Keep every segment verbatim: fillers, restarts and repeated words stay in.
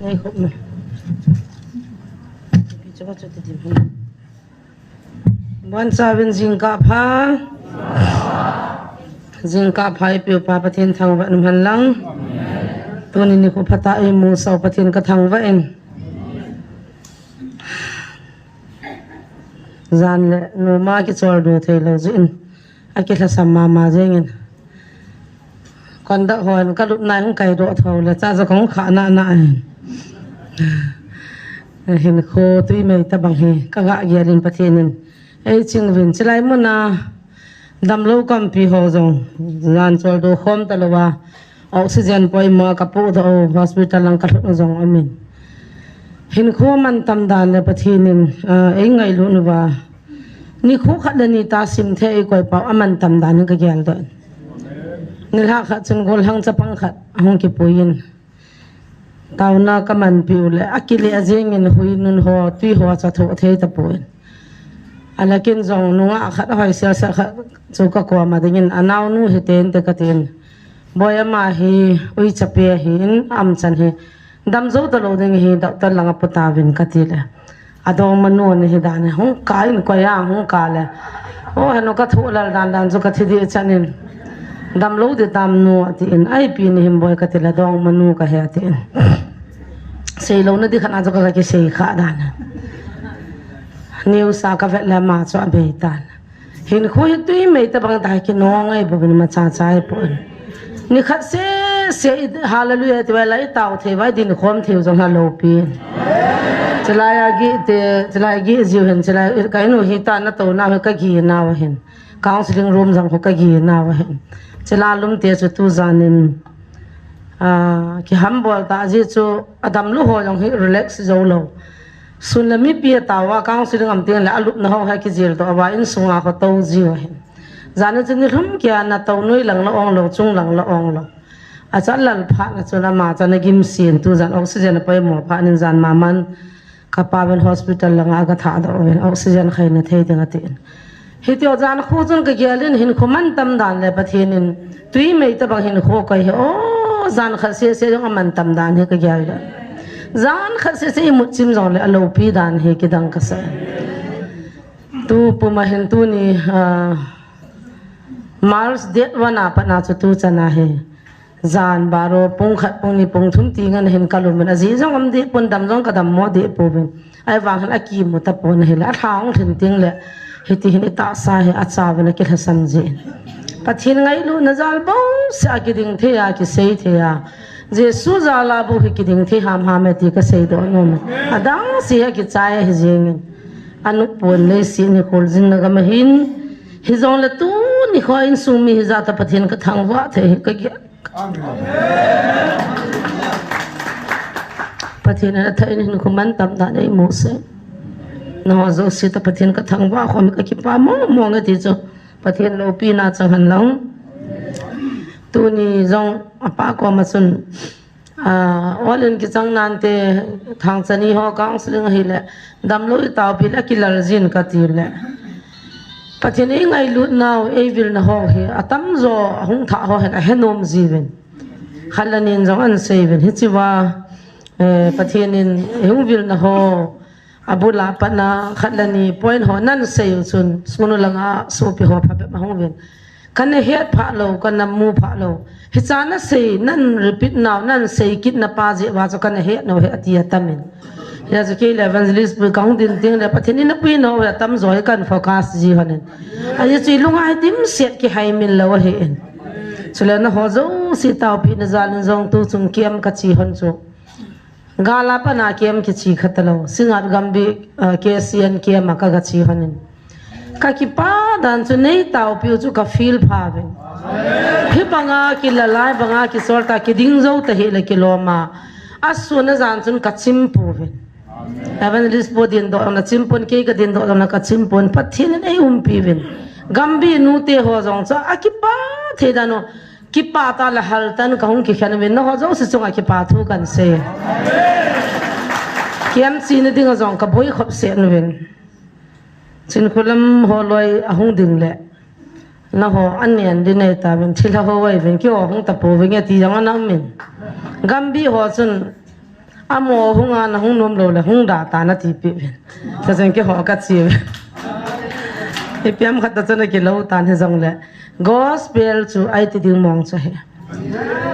Ngai khop na. Pi chapa chu ti dim. Bon chavin jingkah pha. Jingkah pha ipi upa Pathen thangvah in umhen lang. Tuni nikho phatah imu sau Pathen ka thangvah in. Jan le numa kicholdo thei lou jeh in. Akilhasam mama jeng in. Konda hon ka lupna hung kai doh tho le cha jo kong kha na na hin. Hinkho tui mei tabang hi ka ga gel in Pathen in ei ching uvin chilai muna damlou kampi ho jong jan choldo khom talou a oxygen poimo a ka pu doh u hospital lang ka lhut u jong amin. Hinkho mantam dan le Pathen in, ah, ei ngailut uva. Nikho khat le ni ta sim thei ei koi pau a mantam dan in ka gel doh in. Nilhah khat chun golhang chapang khat ahung kipui in. Taona ka manpi u le, akile a jeng in hui nun ho, tui ho cha tho thei tapon. Alakin jong nungah khat hoi sel sel khat chu ka koma ding in, anaonu hiten te ka tin. Boi ama hi, ui chapi ahin, am chan hi. Dam jou talou ding hi, doctor langa pu tauvin ka ti le. Adongmanu ahi dan, hung ka in koi a, hung ka le. O, henu ka thu lal dan dan chu ka thi di chan in. Damlou di tam nu, ati in. Ai pi ni him boi ka ti le, dongmanu ka he, ati in. Seilou na di khat na chu ka kisei kha dan. News a ka vet le ama chu abei tan. Hinkho hi tui mei tabang ta hi kinong ei bou in ma cha cha ei pon. Ni khat sese i hallelujah ti vai lai tao thei vai din khom thei u jong ha lou pi. Chilai a gi te, chilai gi jiu hin, chilai ka inu hi ta na to na ka gi na wa hin. Counseling room jong ho ka gi na wa hin. Chila lum te chu tu jan in, ah, kihambol ta ji chu adamlou ho jong hi relax jou lou. Sun le mipi a tao a counseling am teng le alupna ho hi kijil doh uva insunga ho to jiu ahin. Jan a chu nilhum kia na to nui lang la ong lou, chung lang la ong lou. Acha lal phat na chu na ma cha na gim sin tu jan oxygen a poimo phat nin jan maman ka pa ven hospital langa ka tha doh ven oxygen khai na thei ding ati in. Hiti o jan khu chun ka gel in hinkho mantam dan le Pathen in tui mei tabang hinkho kai hi o jan khat sese jong amantam dan hi ka gel le. Jan khat sese imut chim jong le alou pi dan hi kidang ka sa. Tu puma hin tuni, ah, March date one a pat na chu tu chan a hi. Jan baro pung khat pung ni pung thum ti ngan hin ka lum in aji jong am di pon dam jong ka dam mo di pu bin. Ai vang hin aki mu ta pon hi le a thang thin ting le hiti hin i ta sa hi a cha vin a kilhasam ji. Pathen ngailut na jal bou se a kiding thei a kisei thei a. Jesu jal a bou hi kiding thei ham ham e ti ka sei doh nom. Adang se a kichai a hi jing in. Anu pon le si ni khol jin na gam a hin. Hi jong le tu ni kho insung mi hi ja ta Pathen ka thangvah thei hi ka gi. Pathen in athah in hinkho mantam dan eimu seh. Nangho jouse toh Pathen ka thangvah khom ka kipah mong mong e ti chu Pathen loupina chang hen lang. Tuni jong apa koma chun, ah, all in kichang nante thangcha ni ho counseling ahile damlou i taopi le kilal jin kati le. Pathen in ei ngailut nau, ei vilna ho hi, atamjo ahung thah ho hin ahe nom jiuvin. Khat le ni in jong ahin sei uvin. Hichea, eh, Pathen in ei hung vilna ho, abul a pat na khat le ni point ho nahin sei u chun, sunu langa sopi ho phabep ahung uvin. Kana het pha lou, kana mu pha lou. Hicha nasei, nahin repeat nau, nahin sei kit na pa jeh uva chu kana het nau hi ati atam in. Hijeh chun kei le evangelist pu kahung din teng le Pathen in apui nau hi atamjo hi kahin focus ji hon in. Ajeh chu ilunga hi dimset kihai min lou ahi in. Chule nangho jouse taopina jal in jong tu chung camp kache hon chu. Gal a pat na camp kiche kha talou. Singngat Gambih, ah, K C N camp a ka, kache hon in. Ka kipah dan chu nei taopi u chu ka feel pha uvin. Hibanga kilal a, hibanga kisol ta, kiding jou ta hile kilom a. Asun ajan chun ka chim pouvin. Evangelist pu din doh na chim pon, kei ka din doh na ka chim pon. Pathen in ei umpi uvin. Gambih nute ho jong chu akipah thei dan u. Kipah tah le hal tah in kahung kikhen uvin, nangho jouse chunga kipa thu kahin sei. Camp chena dinga jong kaboi khop set uvin. Chinkholam ho loi ahung ding le. Nangho anen di nei tauvin, thilha ho vai uvin, keiho hung tapou vinge ti jong ana um in. Gambih ho chun, Amo hunga nahung nom lou le hung da tan ati pi ven. Ka chen ke ho ka chi ven. Ipi ham khat ta chun akilou tan hijongle. Gospel chu iti ding mong chu ahi.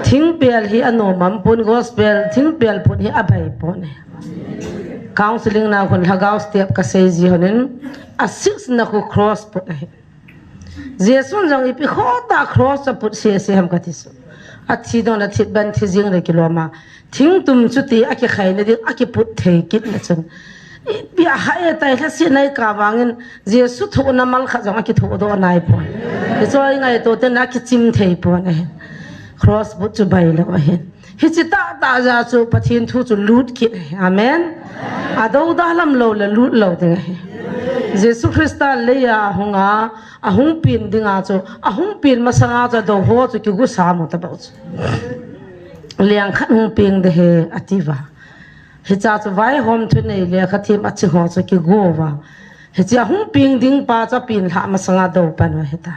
Thingpel hi anom am pon, gospel thingpel phut hi abai pon ahi. Counseling na khun lhagao step ka sei ji honin, a six na khu cross phut ahi. Jesun jong ipi khoh tah cross a phut sese ham kati chu. Athi dong le thit ban thi jing le kilom a. Thingtum chuti akikhai na ding, akiphut thei kit na chun. Ipi a ha e tai lha si nai ka vangin Jesu thohna mal khat jong akithoh doh nai pon. Hichu i ngaito ten akichim thei pon ahi. Cross phut chu bai lou ahi. Hichi tah tah jeh chu Pathen thu chu lut kit ahi. Amen. Adoda lam lou le lut lou ding ahi. Jesu Christa leiya hunga, ahung pen dinga chu, ahung pen masanga chu adou ho chu kigu sa mo ta bou chu. Leng khat hung peng de he ati va. Hicha chu vaihom thunei le kha thim achi ho chu kigu va. Hichi ahung peng ding pa chu apen lha masanga dou pan va hita.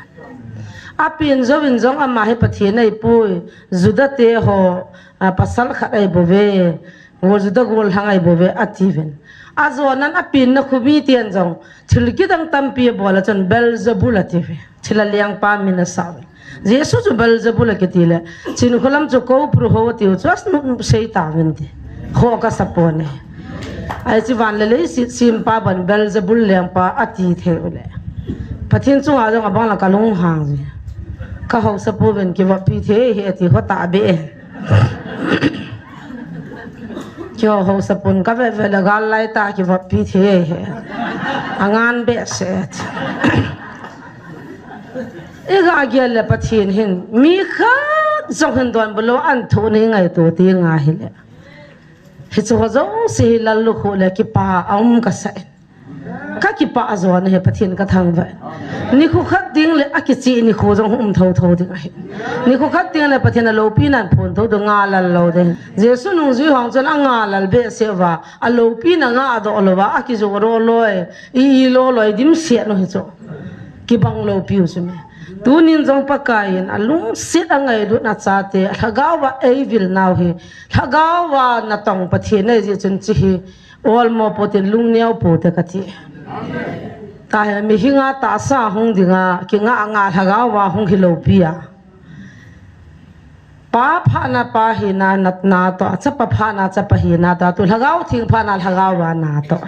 Apen jouvin jong ama hi Pathen ahi poi, Juda te ho, a, pasal khat ahi bou ve, Juda gollhang ahi bou ve, ati ven. Ajonan apenna khu miten jong, thil kidang tampi abol a chun Beelzebul ati ve. Thil a lengpa min asah ven. Jesu chu Beelzebul akiti le, Chinkholam chu ko pru ho atiu chu asnu sei ta ven ti. Kho ka sa pon e. Ahi chu van le leiset sempa ban Beelzebul lengpa ati thei u le. Pathen chunga jong abang la ka lunghang ji. Ka hausa pu ven kivoppi thei hi ati ho ta be. Kio hausa pun ka ve ve le gal lai ta kivoppi thei hi. Angan behseh. I ga gel le Pathen hin mi khat jong hin donbut lou a an thoh nei ngaito ti ngai hile. Hichu ho jouse hi lallukhuh le kipa a um ka sa in. Ka kipa a jona hi Pathen ka thangvah in. Nikho khat ding le akichih nikho jong um thotho ding ahi. Nikho khat ding le Pathen a loupina in phon tho ding, ngalal lou ding. Jesu nungjui ho chun angalal behseh uva, a loupina ngah doh louva, akijou doh loi, i i lou loi, dimset u hichu. Kibang loupi u chu me. Tunin jong Pakai in alungset a ngailutna chate, lhagao va eivil nau hi, lhagao va natong Pathen ahi jeh chun chi hi, olmo pote lungneo pote kati. Tahi mihinga tahsa hung dinga, kinga nga lhagao va hung hi loupi a. Pa phatna pa hina na, natoh, chapa phatna chapa hina toh, tu lhagao theng phatna lhagao va natoh.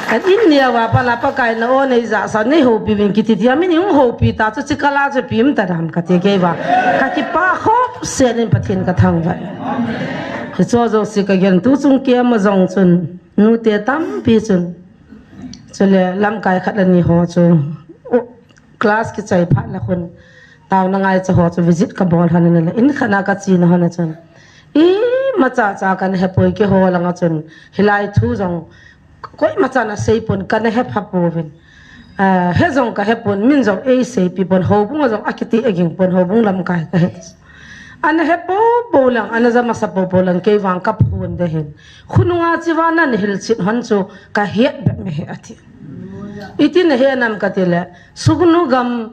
Kan in neo va phatna Pakai na o nei ja sa nei houpi vin kiti tia min hung houpi ta chu chikala chu pim ta dam kati kei va. Ka kipa khop sen in Pathen ka thangvah. Hicho jouse ka gen tu chung kei ma jong chun nute tampi chun. Chule lamkai khat le ni ho chu. Class kichai phat le khun taona ngaicha ho chu visit ka bol hon le in khat na ka chena hon a chun. Imacha cha kana hepoi keiho langa chun. Hilai thu jong koimacha na seipon kana hepha pouvin. Ah, he jong ka hepon min jong eiseipi pon houbung a jong akiti aging pon houbung lamkai ka he. Ana hepo po lang, ana ja masa po po lang kei vang ka phun de hin. Khununga chiva nan hilchet hon chu ka het bep me he ati. Iti na he nam kati le, sugnu gam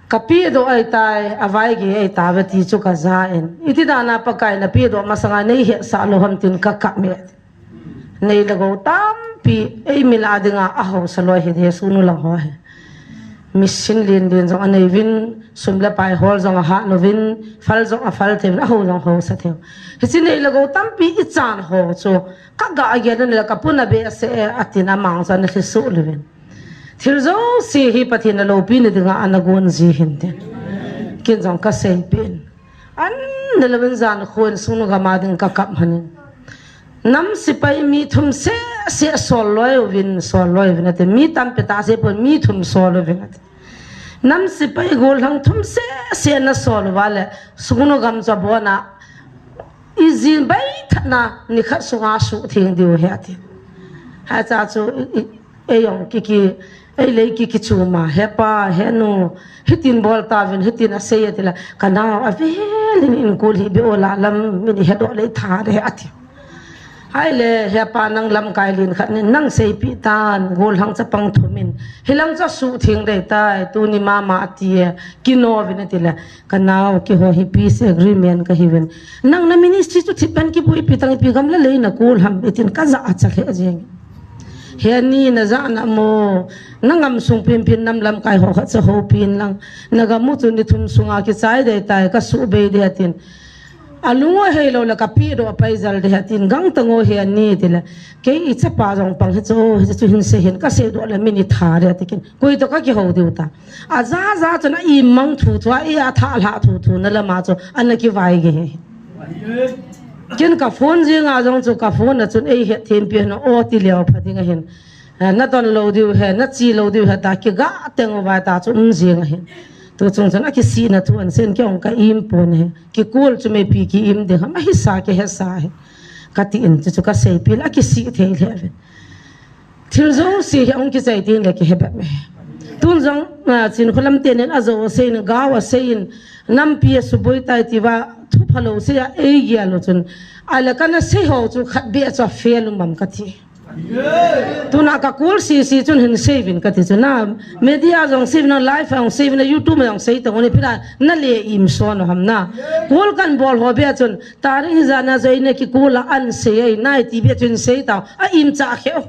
ka pedoh ahitai, avai gei ahitave ti chu ka ja in. Iti dana Pakai na pedoh masanga nei hetsah lou ham tin ka kap me. Nei le gou tampi, ei min a dinga ahausa loi hi de sugnu lang ho hi. Mission lin lin jong anei vin, sum le pai hol jong ahat nu vin, phal jong aphal thei vin, ahou jong housa thei. Hichi nei le gou tampi ichan ho chu, ka ga agel le ka puna behseh e, atin amang chu ana thli suh lou vin. Thil jouse hi Pathen a loupina dinga ana gon ji hin tin. Kin jong ka seipin. An na lou vin jan khun sugnu gam a ding ka kap hanin. Nam sipai mi thum seh seh sol loi uvin, sol loi uvin ati. Mi tampi tah seh pon mi thum sol uvin ati. Nam sipai gollhang thum seh seh na sol uva le sugnu gam chu abona. I jin bai thatna nikhat sunga suh theng diu he ati. Hicha chu i, i, ei jong kiki, ei lei kiki chuma, he pa, he nu, hitin bol tauvin, hitin asei ati la, ka nao avelin in kul hi be o la lam, min i hedoh lei tha de ati. Ahile, hepa nang lamkai lin khat nin, nang seipeh tan, gollhang chapang thum in, hilang chu asuhtheng dei tai, tuni mama ati e, kinou vin ati le, kanao, keiho hi peace agreement kahiuvin. Nang na ministry chu thipbeh in kiboipi tang ipi gam le lei na kol ham, itin kajah a cha lheh jeng. He ni najah na mo, na gamsung penpen nam lamkai ho khat cha houpin lang, na gam u chu ni thum sunga kichai dei tai, kasuhbei dei atin. Alung u heilou le kapeh doh pai jal dei atin, gangtang o he ni ti le. Kei ichapa jong pang hi chu, hichu hin sei hin, kasei doh le min itha dei ati kin. Koi toh kakihou diu ta. Aja ja chun a imang thu thu a, i athah lhah thu thu na lama chu, ana kivai gei hi. Ken ka phone jing a jong chu, ka phone a chun eihet thempi hin o ti leu pha ding ahin. Eh, nadon lou diu he, nache lou diu he, ta kiga teng u vai ta chu um jing ahin. Tu chung chun akisihna thu ahin seiyin kei jong ka im pon ahi. Kikol chu mipi ki im ding ham, ahisa kihesa ahi. Katin, chuchu kaseipeh le akisih thei lheh uvin. Thil jouse hi ahung kichai tin le kihe bep e. Tun jong, ah, Chinkholam tenin ajo aseiyin, gao aseiyin, nampi asuboi tai tia, thu phalou sei a eigel u chun. Ahile kana sei ho chu khat beh chu afail um am kati. Tuna kakol sisi chun hin sei uvin kati chu na. Media jong sei uvin, live jong sei uvin, YouTube jong sei tong u ni pila, nale im son u ham na. Kol kan bol ho beh chun, tarik ijat na join na kikol a an sei ai nai ti beh chun sei tau. A im cha kheu.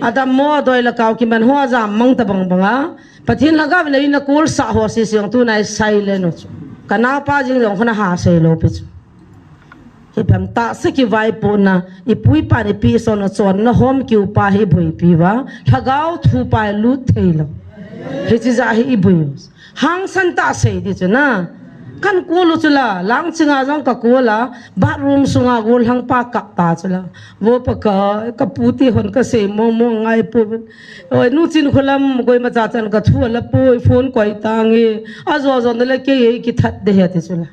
Adammo doi le kau kiman ho ajam mang tabang banga. Pathen lhagao vin le ina kolsah ho sisi jong tunai silent u chu. Ka naopa jing jong khona ha seilou pi chu. Hi pem tahsa kivaipohna, ipu ipan ipi son u chonna hom kiu pa hi iboipi uva. Lhagao thu pa hi lut theilou. Hiche jeh hi iboi u. Hangsan tah sei di chu na. Kan kol u chu la, Langching a jong kakol a, bathroom sunga gollhang pa kap ta chu la. Vo Pakai, kapu te hon kasei mong mong ngai pouvin. Oi, nu Chinkholam, koima cha chan kathu ala poi, phone koi tange. Ajo jo na le kei ei kithat dei ahi ti chu la.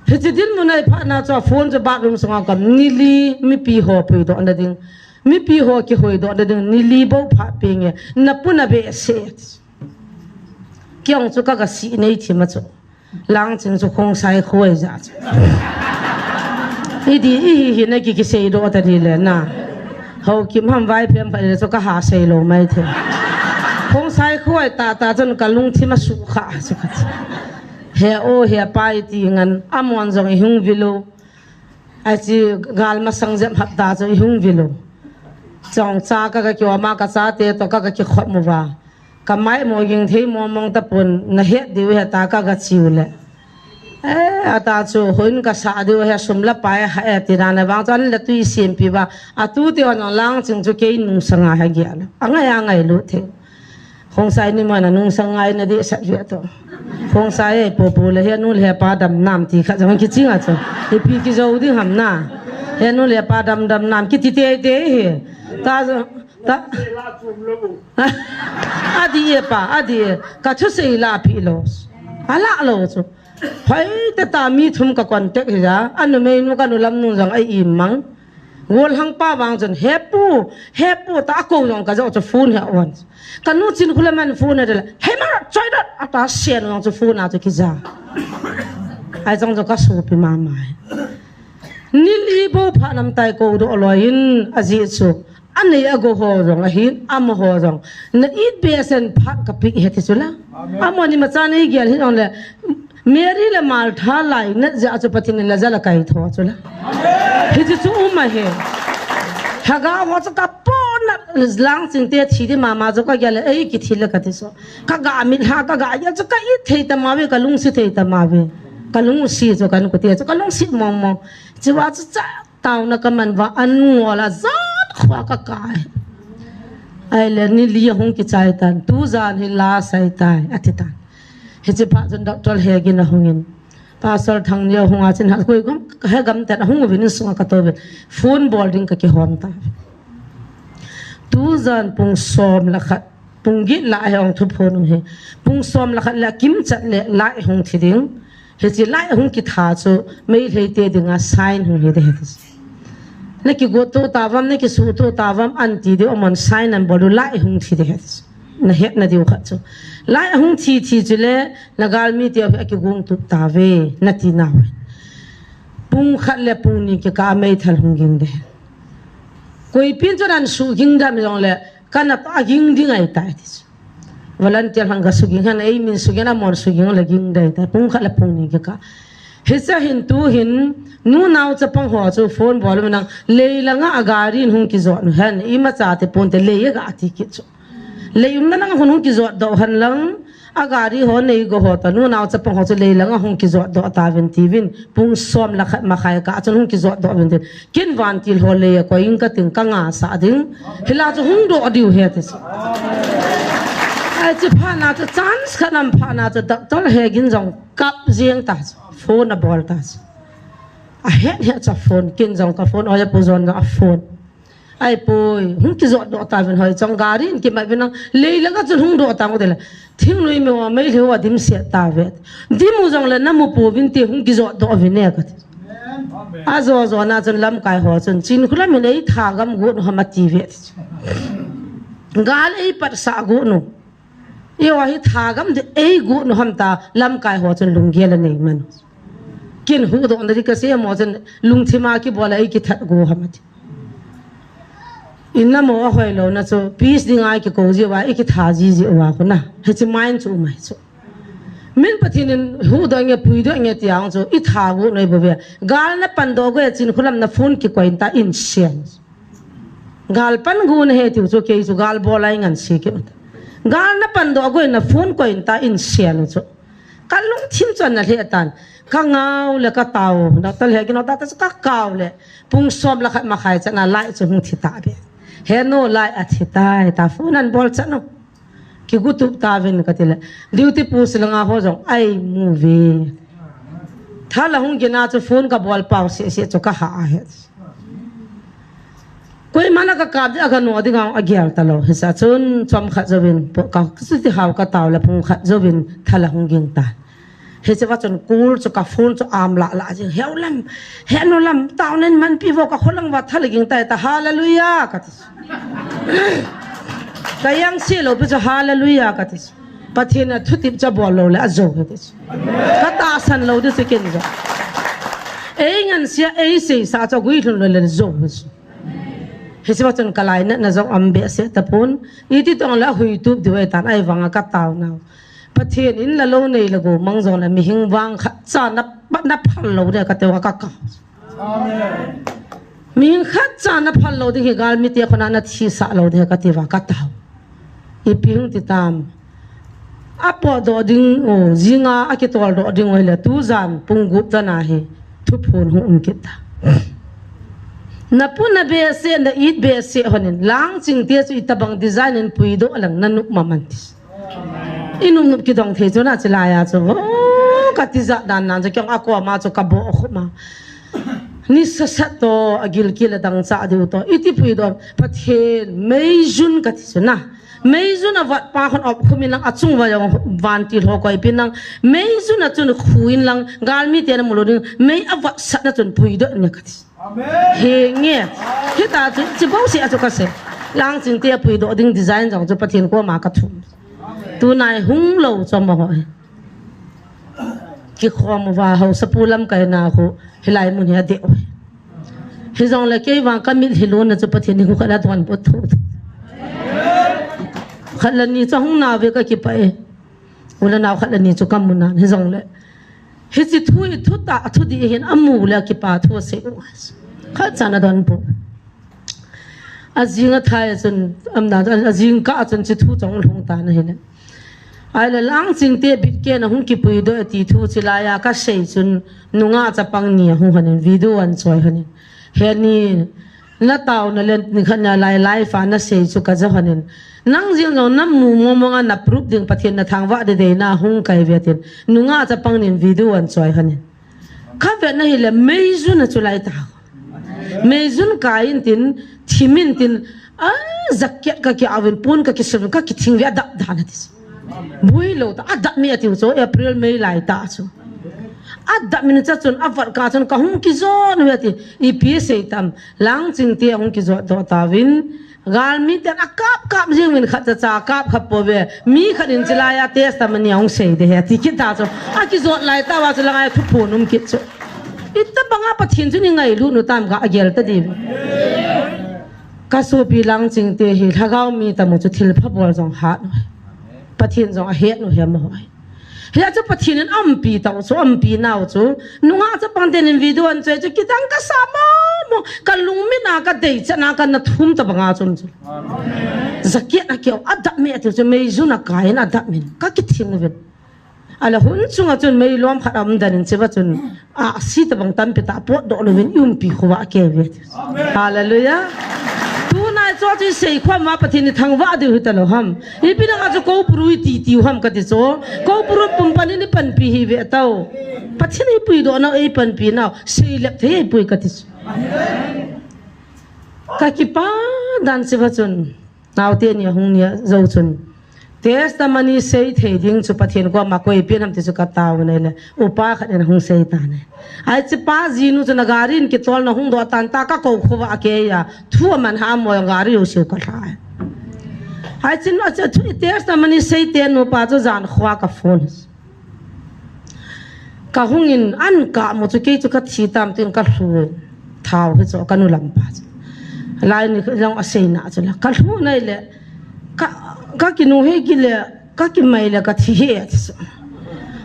Hiche dinmun a iphat na chu a phone chu bathroom sunga kam ni li mipi ho puidoh na ding. Mipi ho kihoidoh na ding, ni li bou phat penge. Na pu na behseh. Kei jong chu kaga sih nei thim a chu. Langching chu Khongsai khoi ja chu. Idi, ihi hi na ki kisei doh ta di le na. Haokip ham Vaiphei ham khat le chu kaha seilou mai thei. Khongsai khoi tah tah chun kalungthim asukha chu kati. He o, he pa iti ngan, amon jong ihung vil u. Achi gal masang jep hapta chu ihung vil u. Chongcha ka, ka kioma ka chate toh ka, ka kikhop uva. Ka mai mo ging thei mong mong tapon, nahet diu ahi ta ka, ka chiu le. Eh, ata chu hoin kasah diu ahi, sum le pai ahe tina na vang chu an le tui sempi uva. Atu te hon Langching chu kei nungsanga ahi gel. Angai angai lut thei. Khongsai ni mana nungsang ngai na di sat via to. Khongsai e popo le he nu le he pa dam nam ti kha jong kiching a chu. Ipi kijo ding ham na. He nu le pa dam dam nam kiti tei tei hi. Ta ta. Adi e pa, adi e. Ka thusei la pi lo. Ala lo chu. Hoi te ta mi thum ka contact hi ja. Anu mei nu ka nu lam nu jong ai imang. Gollhang pa vang chun, "He pu, he pu," ta ako jong ka jo chu phone he on. Ka nu Chinkholam in phone he le, "He ma, choi dot," ata sen jong chu phone a chu kija. Ai jong chu ka sopi mama. Ni li bou pha nam tai ko doh loi in aji chu. Anei ago ho jong ahin, amaho jong. Na it besen phat ka pi he ti chu la. Amen. Amani ma cha nei gel hin on le. Mary le Martha lainat jeh a chu Pathen in Lazarus akai tho chu la. Hiche chu um ahi. Lhagao ho chu ka pona Langching te thi di mama chu ka gel le, ei kithi le ka ti so. Ka ga mit lha ka ga ya chu ka it thei ta ma ve, ka lungsi thei ta ma ve. Ka lungsi chu kan ku ti chu ka lungsi mong mong. Chua chu cha Tauna ka man uva an ngol a jan khua ka kai. Ahile ni li ahung kichai tan, tujan hi last ahitai, ati tan. Hiche phat chun Doctor Hegin ahung in. Pastor Thangneo ahung a chun ha koi gam, he gam ten ahung uvin insunga ka tou uvin. Phone bol ding ka kihon ta. Tujan pung som le khat, pung get lah a hi ong thu phone u hi. Pung som le khat le kimchat le light hung thi ding. Hiche light hung kitha chu Meitei te dinga sign hung hi de hiti. Na kigot to tavam, na kisu to tavam, an ti diu amon sign an bol u light hung thi de hiti. Na het na diu khat chu. Light hung thi thi chu le na galmi te a kigong tup tave, na ti nau. Pung khat le pung ni kikah a meithal hung ging ding. Koipin chun an suging dam jongle, kana ta ging ding ahitai ti chu. Volunteer hon ga suging hen, ei min suging, amon suging le ging ding ahitai. Pung khat le pung ni kikah. Hiche hin tu hin, nunao chapang ho chu phone bol un lang, leilanga a gari in hung kijot u hen, imacha ti ponte lei a ga ti kit chu. Lei umna lang hung kijot doh hen lang, a gari ho nei go ho ta, nunao chapang ho chu leilanga hung kijot doh tauvin tiuvin, pung som le khat makhai kah chun hung kijot doh uvin tin. Ken vantil ho lei a koi ing kating ka ngah sah ding. Hilai chu hung doh diu ahi ti chu. Hiche phat na chu chance khat aum phat na chu doctor Hegin jong kap jeng ta chu. Phone abol ta chu. Ahet het chu phone, ken jong ka phone, oi apu John jong a phone. Ahipoi, hung kijot doh tauvin hoi chong gari in kimat uvin lang, leilanga chun hung doh tang u tile. Thingnoi mi ho, meilhei ho dimset tauve. Dim u jongle namu pouvin ti hung kijot doh uvin e kati. Ajo jo na chun lamkai ho chun, Chinkholam in ei thagam got u ham ati ve ti chu. Gal ei patsah got u. Eiho hi thagam ding ei got u ham ta lamkai ho chun lunggel anei man. Ken huhdoh na ding kasei mo chun lungthim a kibol a ei kithat go ham ati. Ina mo a hoilou na chu, peace ding a i kikou jiu a, i kitha ji jiu a khu na. Hiche mind chu um ahi chu. Min Pathen in huhdoh inge, puidoh inge ti a chu, i tha got u ahi bou ve. Gal na pan doh go e, Chinkholam na phone kikoi in ta in sian. Gal pan got u ahi tiu chu, kei chu gal bol a i ngansi kit u ta. Gal na pan doh go e, na phone koi in ta in sian u chu. Ka lungthim chu ana lheh tan. Ka ngau le ka tao. Doctor Hegin ho ta ta chu ka kau le. Pung som le khat makhai chan a light chu hung thi ta be. He nu, light athi tai ta, phone an bol chan u. Kigo tup tauvin kati le. Duty post langa ho jong ai mu ve. Thal ahung ging a chu phone ka bol pau seh seh chu ka ha ahi. Koima na ka kap ding a ka no ding a, agel talou. Hiche a chun chomkhat jouvin, po ka, ka chuti hao ka tao le pung khat jouvin thal ahung ging tan. Hiche va chun kul chu ka phone chu am lah lah jing. Heu lam, he nu lam, tao nen manpi vo ka kholang va thal ging tai ta, hallelujah, kati. Ka jangse lou pi chu hallelujah, kati. Pathen a thutep chu abol lou le ajo ahi ti chu. Ka tahsan lou ding chu ken jong. Ei ngansia, ei seisa chu agui lhun lou le jo ahi chu. Hiche va chun ka lainatna jong aum behseh tapon. Iti tong le ahuitup diu ahi tan, ahivang a ka taonau. Pathen in la lou nei la gou mang jong le mihing vang khat cha na, na phal lou ding ka tiu a ka kau. Amen. Mihing khat cha na phal lou ding hi galmite khut a na thisah lou ding ka tiu a ka tao. Ipi hung ti tam. Apotdoh ding u, jing a akitoldoh ding u hile tujan pung gup dan a hi thuphon hung um kit ta. Na pu na behseh, na it behseh hon in, Langchingte chu itobang design in puidoh lang na nop mama in ti. I nop nop kidong thei chu na chilai a chu. Oh, ka tijat dan nan chu kei jong a koma chu ka bohkhup ma. Nisa sat toh, agilkel adang cha diu toh. Iti puidoh, Pathen, meijun kati chu na. Meijun avat pa khun opkhum in lang achung uva jong vantil ho koipin lang. Meijun a chun khu in lang, galmite na mu lou ding, mei avatsah na chun puidoh in kati. Amen. Henge. Hita chu, chi bouseh a chu kasei. Langchingte a puidoh ding design jong chu Pathen koma ka thum. Amen. Tunai hung lou chu amaho. Kikhom uva haosapu lamkai na khu, hilai mun hi adeh u. Hijongle kei vang ka mitlhi lonna chu Pathen in khu khat la donbut thotho. Khat le ni chu hung nao ve ka kipah e. U le nao khat le ni chu ka mu nan hijongle. Hiche thu hi thutah, thudih hin amu le akipa thu asei u. Khat cha na donbut. Ajing a thai a chun, amna, ajing kah a chun hiche thu chu ahung lhung tan ahile. Ahile Langchingte bitken a hung kipuidoh e ti thu chilai a kasei chun nungah chapang ni ahung hon in video ahin choi hon in. He ni, na taona le nikhat na lai live a na sei chu ka ja hon in. Nang jeng jong na mu mong mong a na proof ding Pathen na thangvah ding dei na hung kai ve tin. Nungah chapang nin video ahin choi hon in. Ka vet na hile meijun a chu lai ta. Meijun kai in tin, thim in tin, a jacket ka ki avin, pon ka kisem, ka kithing ve adap dan ati. Bui lou ta, adap mi ati chu, April, May lai ta chu. Adap mi na cha chun, avat kah chun, ka hung kijon ve ati, ipi sei tam, Langchingte ahung kijot doh tauvin, galmi ten akap kap jing uvin khat cha cha kap kha pouve, mi khat in chilai a testimony ahung sei ding ahi, ati kit ta chu, akijot lai tah uva chu lang a thuphon um kit chu. Itobanga Pathen chu i ngailut u tam ka gel ta diu. Ka sopi Langchingte hi lhagao mi tamu chu thilpha bol jong hat u. Pathen jong ahet u hem u. Hia chu Pathen in aumpi tau chu, aumpi nau chu. Nungah chapang ten in video an choi chu kidang kasa momo, ka lungmit a ka deichat na ka na thum tobanga chun chu. Jacket a keu a dap me tiu chu meijun a kai in a dap min ka kithing uvin. Ala hun chunga chun meilom khat aum dan in chiva chun a si tobang tampi ta potdoh louvin i umpi khovah a kei ve. Hallelujah. Tunai chu chu i sei khom a Pathen i thangvah diu hita lou ham. Ipi dinga chu ko puru i ti tiu ham kati chu. Ko puru pumpan in i panpi hi ve tau. Pathen i puidoh nau, i panpi nau. Seilep thei i pui kati chu. Ka kipa dan chiva chun. Naote ni ahung ni a jou chun. Testimony sei thei ding chu Pathen koma koi pen ham ti chu ka tao nei le. Upa khat in ahung sei ta nei. Ai chi pa jinu chu na gari in kitol na hung doh tan ta ka ko khovah a kei a. Thu aman ha mo gari u siu ka lha. Ai chin a chu testimony sei te nu pa chu jan khovah ka phone. Ka hung in an ka mu chu kei chu ka thi tam tin ka lhu thau hi chu ka nu lam pa chu. Lai ni jong a sei na chu la. Ka lhu nei le ka, ka kinu he ki le ka ki mai le ka thi he a ti chu.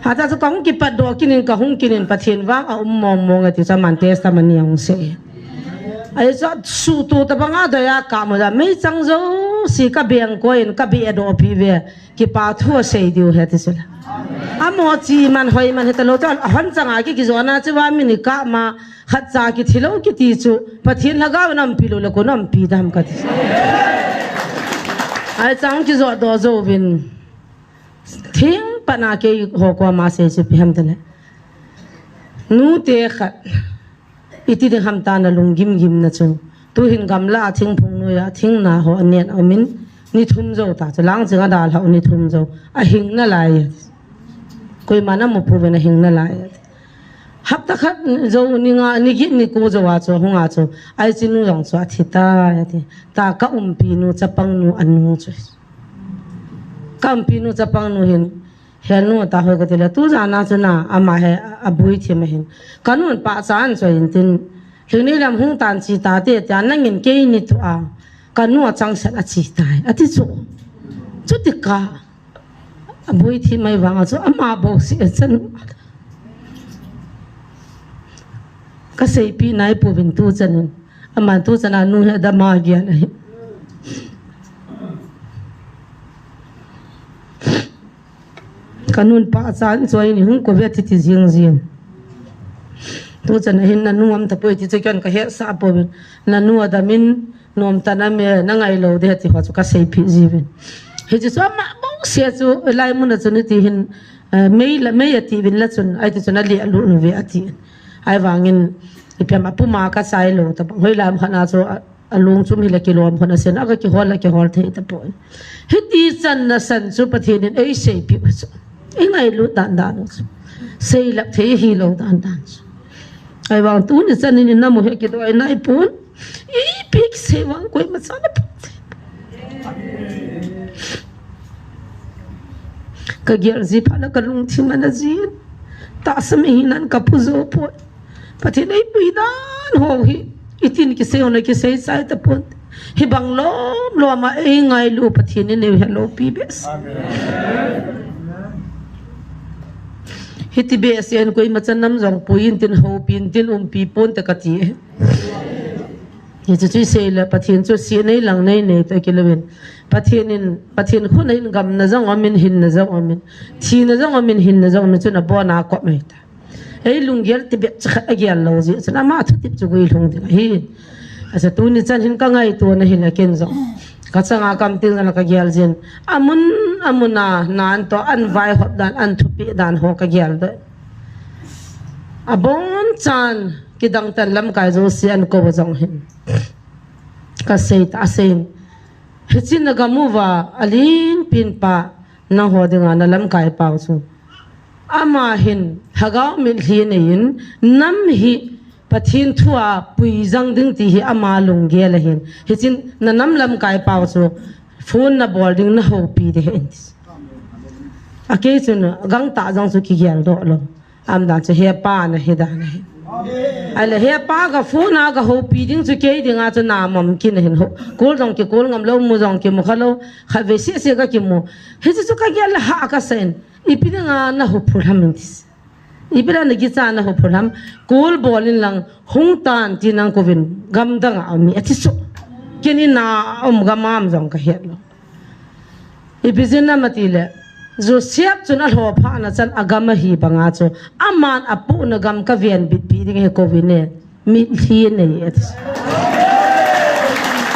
Ha ta chu ka hung kipat doh kin in ka hung kin in Pathen vang a um mong mong a ti chu man testimony a hung sei. Ai chu su tu tobanga doya ka mu da mei chang jouse ka beng ko in ka be doh pi ve. Kipa thu a sei diu he ti chu la. Amo chi man hoi man hita lou chu, a hon changa ki kijona chu va mi ni ka ma khat cha ki thi lou ki ti chu. Pathen lhagao in aumpi lou le ko aumpi dam ka ti. Ai chang kijo doh jouvin. Thing pana kei ho koma sei chu ipi ham ti le. Nu te khat. Iti ding ham ta na lunggim gim na chu. Tu hin gamla a thingphung noiya, thing na ho anen a um in, ni thum jou ta chu, Langching a dalha u ni thum jou. A hing nalai. Koima na mu pu ve na hing nalai. Hapta khat jou ni nga, ni get ni ko jou a chu, hung a chu. Ai chi nu jong chu a thi ta, a ti. Ta ka umpi nu, chapang nu, a nu chu. Ka umpi nu, chapang nu hin. He nu ta hoi ka ti le, tu jana chu na, ama he, a bui thi ma hin. Ka nun pa chan choi in tin, hling ni lam hung tan chi ta te, tia nangin kei ni tu a, ka nu a chang sat a chi tai, a ti chu. Chu ti ka, a bui thi mai vang a chu, ama bo si a chan. Ka sei pi nai pu vin tu chan in, ama tu chan a nu he da ma gian a hi. Ka nun pa chan choi ni hung ko ve ti ti jing jing. Tu chan a hin na nu am ta poi ti chu ken ka he sa po vin. Na nu a da min nom ta na me na ngai lou de ti ho chu ka sei pi ji vin. Hi chu ama bo se chu lai mun a chu ni ti hin, eh, mei la mei a ti vin la chun ai ti chun a le a lu nu ve a ti. Ai vangin ipi ham a puma ka sai lou ta bang. Hoi lam khat na chu a A lungchum hi le kilom hon a sen, a ka kihol le kihol thei ta poi. Hiti chan na san chu Pathen in ei seipi u chu. Ei ngailut dan dan u chu. Seilep thei hi lo dan dan chu. Ai vang tuni chan in na mu he kidoi nai pon. Ipi kisei vang koima chan a pon. Ka gel ji phat le ka lungthim ana jin. Tahsa mi hinan ka pu jo poi. Pathen ei pui dan ho hi. Itin kisei hon a kisei chai ta pon. Hibang lom lom a ei ngailu Pathen in ei hello pi bes. Amen. Hiti behseh in koima chan nam jong pui in tin houpi in tin umpi pon te ka ti e. Hichu chu i sei le Pathen chu sih nei lang nei nei toh kilou in. Pathen in, Pathen khut a hin gamna jong um in, hinna jong um in. Thina jong um in, hinna jong um in, chun abon a kop mai ta. Ei lunggel tibep chu khat a gel lou jeh chun ama thutep chu guilhung ding ahi. Acha tuni chan hin ka ngaito na hin a ken jong. Ka changa kam til na ka gel jin. Amun, amun a, nan toh, an vaihop dan, an thupeh dan ho ka gel doh. Abon chan, kidang tan lamkai jouse an kou jong hin. Ka sei ta, a sei in. Hichi na gam uva, a lin pin pa, nangho dinga na lamkai pau chu. Ama hin, lhagao mitlhi nei in, nam hi, Pathen thu a pui jang ding ti hi ama lunggel ahin. Hichin na nam lamkai pau chu, phone na bol ding na houpi ding ahi. A kei chun, gangtah jong chu kigel doh lou. Aum dan chu he pa na hi dan ahi. Ahile hepa ga phone a ga houpi ding chu kei dinga chu na mom kin hin ho. Kol jong kikol ngam lou, mu jong kimu kha lou. Khatvei sese ga kimu. Hichu chu ka gel le ha ka sa in. Ipi dinga na houpi lham in ati. Ipi dinga na kicha na houpi lham. Kol bol in lang hung tan tin nang kouvin gamdang a um e ati chu. Ken in na um gam a um jong ka het lou. Ipi jeh ham ati le, Joseph chun alhoh phat na chan agam ahi banga chu, aman apohna gam ka venbit pi ding ahi kouvin e, mitlhi nei e ati.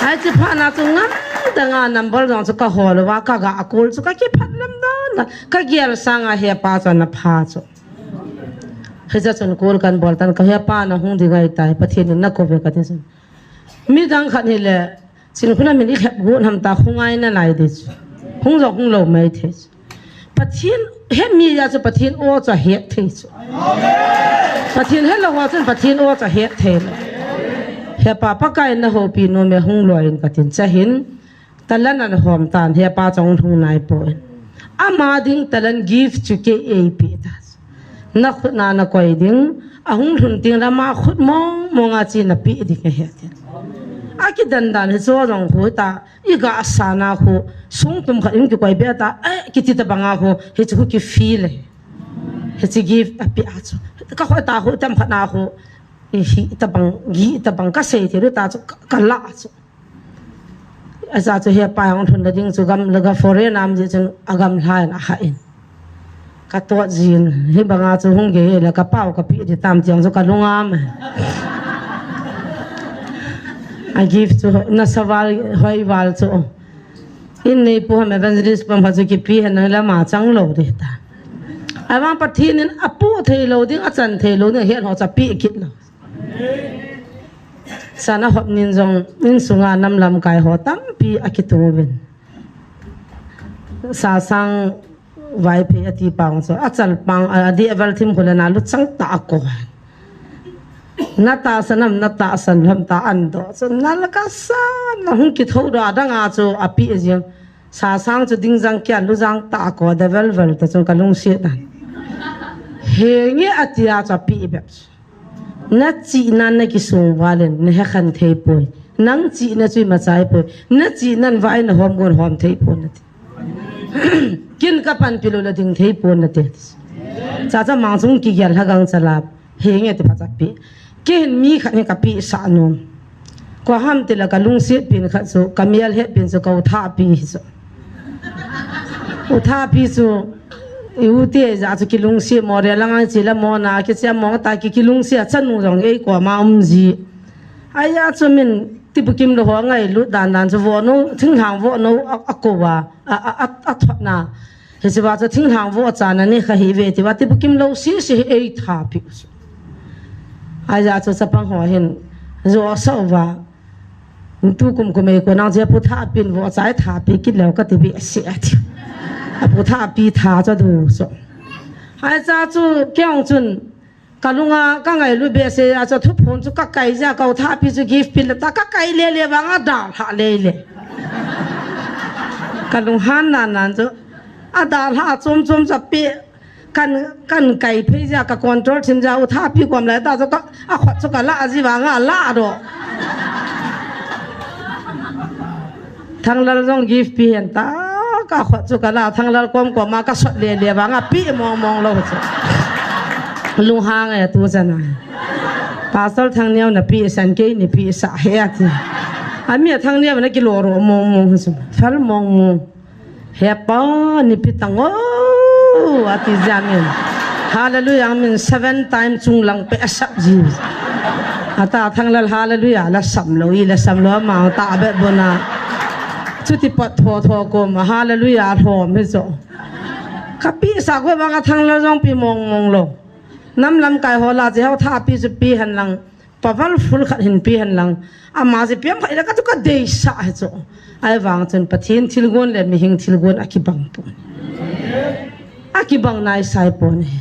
Hiche phat na chu ngam danga number jong chu ka hol uva, ka ga call chu ka kiphat lam dan a, ka gel sanga hepa chu ana pha chu. Hiche chun call kan bol tan, ka hepa na hung ding ahitai, Pathen in na kouve kati chun. Midang khat hile, Chin khuna min i lhep got ham ta, hung ngai na nai ding chu. Hung jong hung lou mai thei chu. Pathen he mi a chu Pathen o chu ahet thei chu. Pathen he lou ho chun Pathen o chu ahet thei lou. Hepa Pakai na houpi nom e hung loi in katin chahin. Talan ana hom tan hepa chun lhung nai poi. Ama ding talan gift chu kei eipe ta. Na khut na na koi ding, ahung lhun teng le ama khut mong mong a chi na pe ding ahi ati. Akidan dan hi chu jong khu ta, i ga sa na khu, sung tum khat in kikoi be ta, eh, kiti tabang a khu, hichu khu ki feel e. Hichu gift ape a chu. Ka khut ta khu tam khat na khu, i hi tabang, gi tabang ka sei thei ta chu, ka, ka la chu. Acha chu hepa hung lhun na ding chu gam le ga foreign a um jeh chun agamlha in aha in. Ka tot jin, hibanga chu hung gei le ka pao ka pe ding tam tiang chu ka lung a um e. A gift chu nasa val, hoi val chu. In neipu ham evangelist pam ha chu kipe hen lang le ama chang lou ding ta. Ahivang Pathen in apoh thei lou ding, achan thei lou ding, ahet ho chu ape kit lou. Sana hop nin jong insunga nam lamkai ho tampi akitung uvin. Sasang Vaiphei ati pang chu, achal pang, a, adih avel thim khu le na lut chang ta a ko. Na tahsan am, na tahsan lou ham ta an do. Chu na la ka sa, na hung kitho do adang a chu ape jing. Sasang chu ding jang kia lu jang ta a ko, da vel vel ta chun ka lungset na. Henge ati a chu ape bep chu. Na chihna na kisung val in, na hekhen thei poi. Nang chihna chu imacha ahi poi. Na chihna in vai na hom gon hom thei poi nati. Kin ka panpi lou le ding thei poi nati. Cha cha mang chung kigel ha gang chala. Henge ti phat ape. Kei hin mi khat hi ka pe sah nom. Koi ham ti le ka lungset pen khat chu, ka mel het pen chu, ka u Thapi hi chu. U Thapi chu, i u te ja chu kilungset mo re lang ang chi la mo na, ki chia mo ta ki kilungset chanu jong ei koma um ji. Ahi a chu min tibukim lou ho ngailut dan dan chu vo no, thinglhang vo no a, a ko a, a, a, a, a thot na. Hiche va chu thinglhang vo cha na ni kha hi ve ti va tibukim lou si si hi ei Thapi u chu. Ahi a chu chapang ho hin jo sa uva. Tukum kum ei ko nang che pu Thapi in vo cha ei Thapi kit leu kati behseh ati. A pu Thapi tha chu du chu. Ahi cha chu kei jong chun Ka lunga, ka ngailut behseh a chu thuphon chu ka kai jeh a, ka u Thapi chu gift pe le ta, ka kai le le vang a dalha le le. Ka lunghan nan nan chu. A dalha chom chom chu ape, kan, kan kai phei jeh a, ka control thim jeh a, u Thapi kom le ta chu ka, a khut chu ka la ji vang a la do. Thanglal jong gift pe hen ta, ka khut chu ka la, Thanglal kom kom a ka sot le le vang a pe mong mong lou chu. Lunghang e tu chan a. Pastor Thangneo na pe san kei ni pe sa he ati. Ami a Thangneo na kilo ro mong mong chu. Phal mong mong. He pa ni pe tang o ati jeh a min. Hallelujah min seven time chung lang pe a sap ji. Ata Thanglal hallelujah la sam lou, i la sam lou, ama ta be bona. Chuti pat tho tho kom a hallelujah lhom hi chu. Ka pe sa ko vang a Thanglal jong pe mong mong lou. Nam lamkai ho la jeh a u Thapi chu pe hen lang. Powerful khat hin pe hen lang. Ama jeh piang khat ila ka chu ka deisah hi chu. Ahivang chun Pathen thilgon le mihing thilgon akibang pon. Akibang nai sai pon e.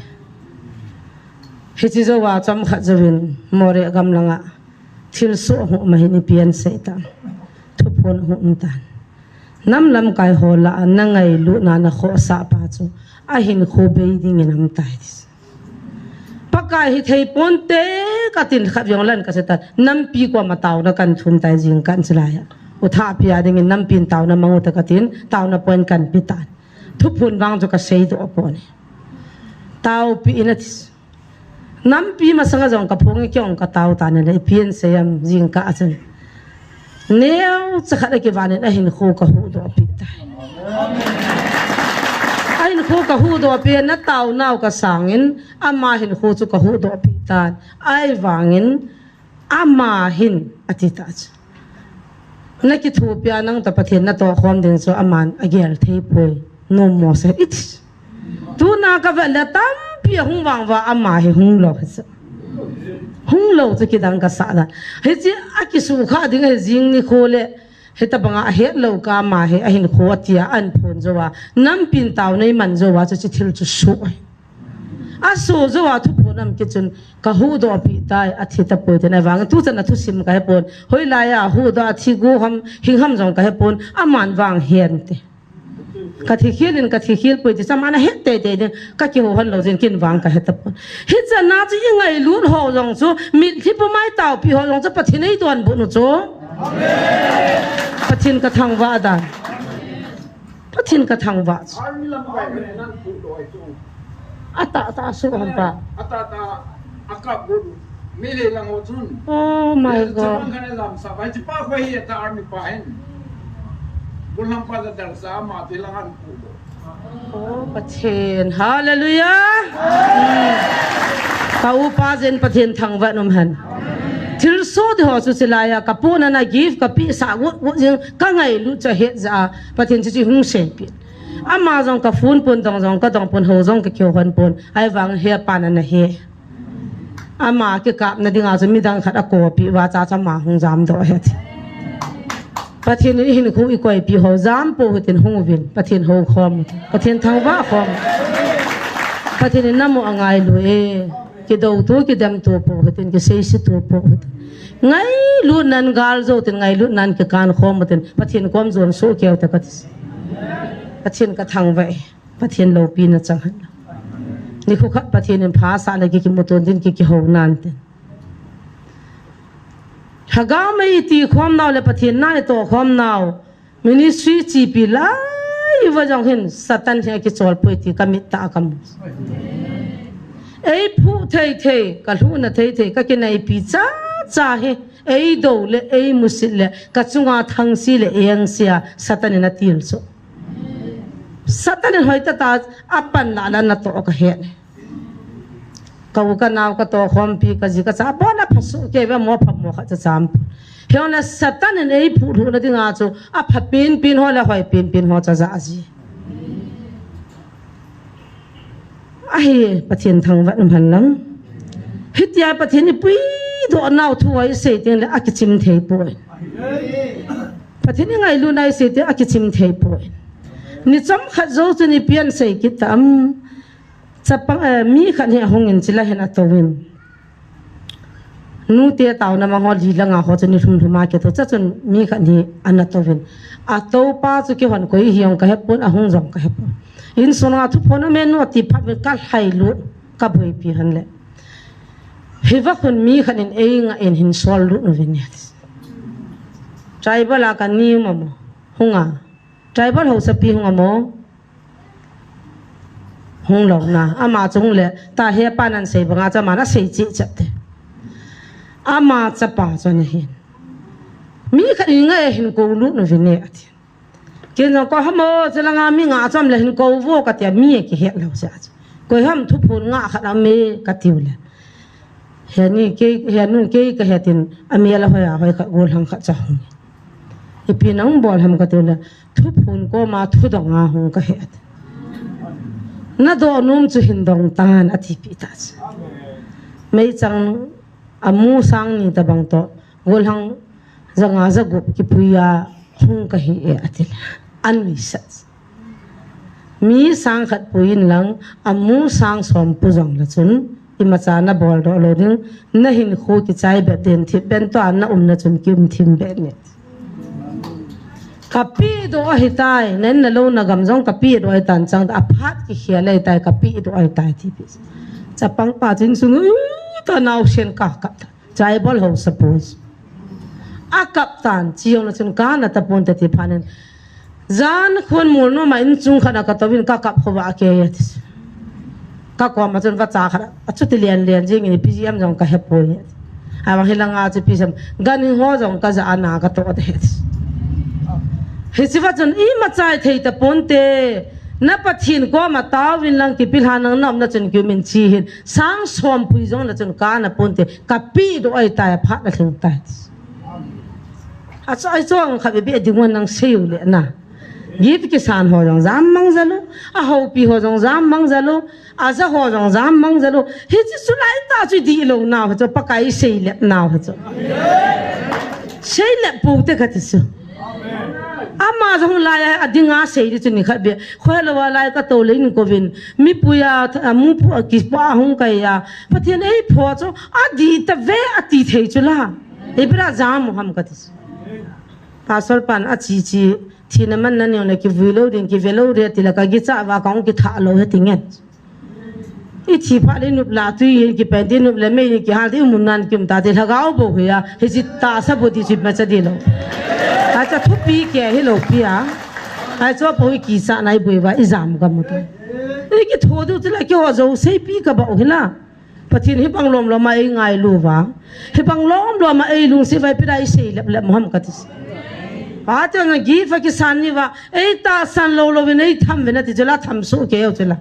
Hiche jou a chomkhat jouvin Moreh gam langa thilsoh hung um ahin ipi asei tam. Thuphon hung um tan. Nam lamkai ho lah a na ngailutna na khohsah pa chu ahinkho bei dingin aum tai. Pakai hithei ponte, Atin khat jong lan kasei tan. Nampi koma taona kathum tai jingkah chilai a. U Thahpi a dingin nampin taona mang u te katin, taona point kape tan. Thuphon vang chu kasei doh pon e. Taopi in ati. Nampi masanga jong kaphong e, kei jong katao tan le, ipi asei em jingkah a chun. Neocha khat a kivah in ahinkho kahuhdoh pi tai. Ahinkho kahuhdoh pi, nataonau kasangin, ama hinkho chu kahuhdoh pi tan. Ahivangin, ama hin ati ta chu. Nakithopi a nang toh Pathen natoh khom ding chu aman agel thei poi. Nom mo se iti. Tuna kavet le tampi ahung vang uva ama hi hung lou hi chu. Hung lou chu kidang kasa dan. Hiche akisukha ding hi jing nikho le hitabanga ahet lou kah a ama hi ahinkho atia ahin phon jou a. Nampin taona eiman jou a chu hiche thil chu soh ahi. Asoh jou a thuphon um kit chun kahuhdoh pi tai, athi tapoi tin ahivang. Tuchan a thusim kahe pon. Hoilai a huhdoh a thi go ham, hing ham jong kahe pon. Aman vang hen te. Kathi khel in kathi khel poi ti chu aman ahet teitei ding. Kakihou hon lou jeh in kei vang kahe tapon. Hichan a chu ingailut ho jong chu, mitlhi pumai taopi ho jong chu Pathen in eidonbut u chu. Pathen kathangvah dan. Pathen kathangvah chu. Army lamkai khat in ahin pudoh chu. Atahtah soh ham pa. Atahtah akap got u. Meitei lang ho chun. Oh my God. Chapang khat in lamsah pai. Hiche pa khu hi ata army pa hin. Golhang pa la dalsa ama ti lang ahin pudoh. Oh, Pathen. Hallelujah. Hmm. Ka upa jeh in Pathen thangvah in um hen. Thilsoh ding ho chu chilai a, kapohnat a gift kapehsah got got jing, kangailut chu ahet jeh a, Pathen chu hiche hung seipeh. Ama jong kaphone pon, dong jong kadong pon, hou jong kakihou hon pon, ahivang hepa na nahe. Ama kikapna dinga chu midang khat akoipeh uva chu ama hung jamdoh ahi. Pathen in ihinkho ikoipeh ho jam pou hitin hung uvin, Pathen hou khom utin, Pathen thangvah khom. Pathen in namu angailu e. Kidouto, kidemto pou hitin, kiseise to pou hitin. Ngailutnan galjou tin, ngailutnan kikan khom utin, Pathen kom jon soh keu te kati. Pathen kathangvah e. Pathen loupina chang hen. Nikho khat Pathen in phasah le ki, kimuto tin ki, kihou nan tin. Lhagao mei iti khom nau le Pathen na itoh khom nau. Ministry chepi lai uva jong hin Satan hi akichol poi ti kamit tah a kamu. Eiphuh thei thei, kalhuhna thei thei, kakinaipi cha cha hi, eidou le, eimusit le, kachunga thangse le, engse a, Satan in atilchoh. Satan in hoitah tah a apan lah le natoh kahet. Ka u ka nao ka tohkhompi ka ji ka cha, abon a phasoh kei ve mo pha mo kha cha cham. Hijongle Satan in eiphuh lhuhna dinga chu apha penpen ho le hoi penpen ho cha ja ji. Ahi, Pathen thangvah in um hen lang. Hitia Pathen in ipuidoh nau thu isei teng le akichim thei poi. Pathen in ngailutna isei teng akichim thei poi. Ni chomkhat jou chun ipi asei kit tam. Chapang, eh, mi khat hi ahung in chule hin atouvin. Nute taona mang ho li le nga ho chu ni lhum lhum a kitou. Chachun mi khat hi ana touvin. Atoupa chu keihon koi hi jong kahe pon, ahung jong kahe pon. Insung a thuphon aume nu ati phat in kalhailut, kaboipi hon le. Hiva khun mi khat in einga in hin sol lut uvin ati. Tribal a kani um amo. Hunga. Tribal hausapi hung amo. Hung lou na. Ama chung le, ta hepa nan sei banga chu aman asei cheh cheh te. Ama chapa chu ana hin. Mi khat in nga e hin kou lut uvin e ati. Ken jong kou ham o, chulanga mi nga chu um le hin kou vo kati a mi e kihet lou cha chu. Koi ham thuphon nga khat aume kati u le. Heni kei, henu kei kahet in, amel ahoi ahoi khat golhang khat cha hung. Ipi nabol ham kati u le, thuphon koma thudong a hung kahet. Nadoh nom chu hin dong tan atipeh ta chu. Meichang amu sang ni tabang toh, golhang janga jagup kipui a hung kahi e ati le. Anuisat. Mi sang khat pui in lang, amu sang som pu jong le chun, imacha nabol doh lou ding, nahinkho kichai bep den thip ben toh a naumna chun kium thim bep ne. Kapehdoh ahitai, na in na lou na gam jong kapehdoh ahitan chang, aphat kikhel ahitai, kapehdoh ahitai ti pi. Chapang pa chun sung, ta naosen ka kap ta. Chaibol ho suppose. A kap tan, chi jong na chun ka na ta pon ta ti phanin. Jan khun mul no ma in chung khat a ka tovin ka kap kho va ke ya ti. Ka kom a chun va cha khat a chuti lian lian jing ni P G M jong ka he poi. A bang hi langa chu pi sam. Gan hi ho jong ka ja ana ka to de he ti. Hichi va chun ima chai thei ta pon te. Na Pathen koma taovin lang kipilha nang na um na chun kiumin chi hin. Sang som pui jong na chun ka na pon te. Ka pi do ai tai phat na thing tai. A chu ai chuang kha be be ding wan nang sei u le na. Gift kisan ho jong jam mang jalo. A hopi ho jong jam mang jalo. A ja ho jong jam mang jalo. Hichi chu lai ta chu di lo nau chu Pakai sei le nau chu. Sei le pu te kha ti chu. Ama jong lai a dinga sei di chu ni khat be. Khoi lo wa lai ka to le in ko vin. Mi pu ya, a mu pu a ki pa hung kai ya. Pathen ei pho chu a di ta ve a ti thei chu la. Ei bra jam ham ka ti chu. Pastor pan a chi chi. Thina man na neo na ki vui lo ding ki ve lo re ti la ka gi cha wa ka hung ki tha lo he ti ngen. I thi pha le nup la tui yin ki pen ti nup le mei yin ki hal ti mun nan ki um ta ti lhagao bo hi ya. Hi ji ta sa bo ti ji ma cha di lo. A cha thu pi ke hi lo pi a. Ai cho po i ki sa nai bui ba i jam ka mu ta. I ki tho du ti la ki ho jo sei pi ka ba u hi la. Pathen hi bang lom lom a ei ngai lu va. Hi bang lom lom a ei lung si vai pi dai sei lep lep mo ham ka ti. Pa te na gi fa ki san ni va. Ei ta san lo lo vin ei tham vin a ti chu la tham su ke u chu la.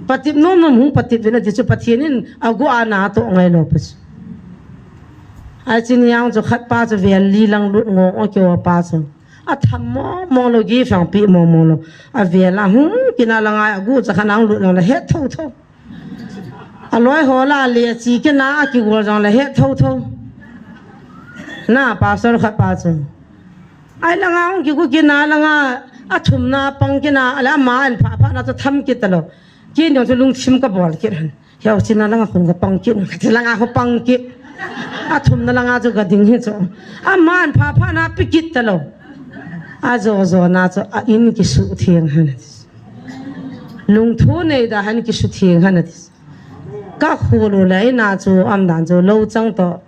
Patip nom nom hung patip vin a ti chu Pathen in a gu a na to ngai lo pa chu. Ai chin yang chu khat pa chu vel li lang lut ngo o ke o pa chu. A tham mo mo lo gi fang pi mo mo lo. A vel a hung kina la ngai a gu cha khan ang lut lang la het tho tho. A loi ho la le chi kina a ki gol jong la het tho tho. Na pastor khat pa chu. Ai langa hung kigu kina langa a thumna pang kina a la ma an pha pha na chu tham kit talo. Kin jong chu lungthim ka bol kit han. Hiau china langa khun ka pang kit, ka chi langa kho pang kit. A thumna langa chu ka ding hi chu. A ma an pha pha na pi kit talo. A jo jo na chu a in ki su theng han. Lungthu nei da han ki su theng han ati. Ka khulu le na chu am dan chu lo chang to.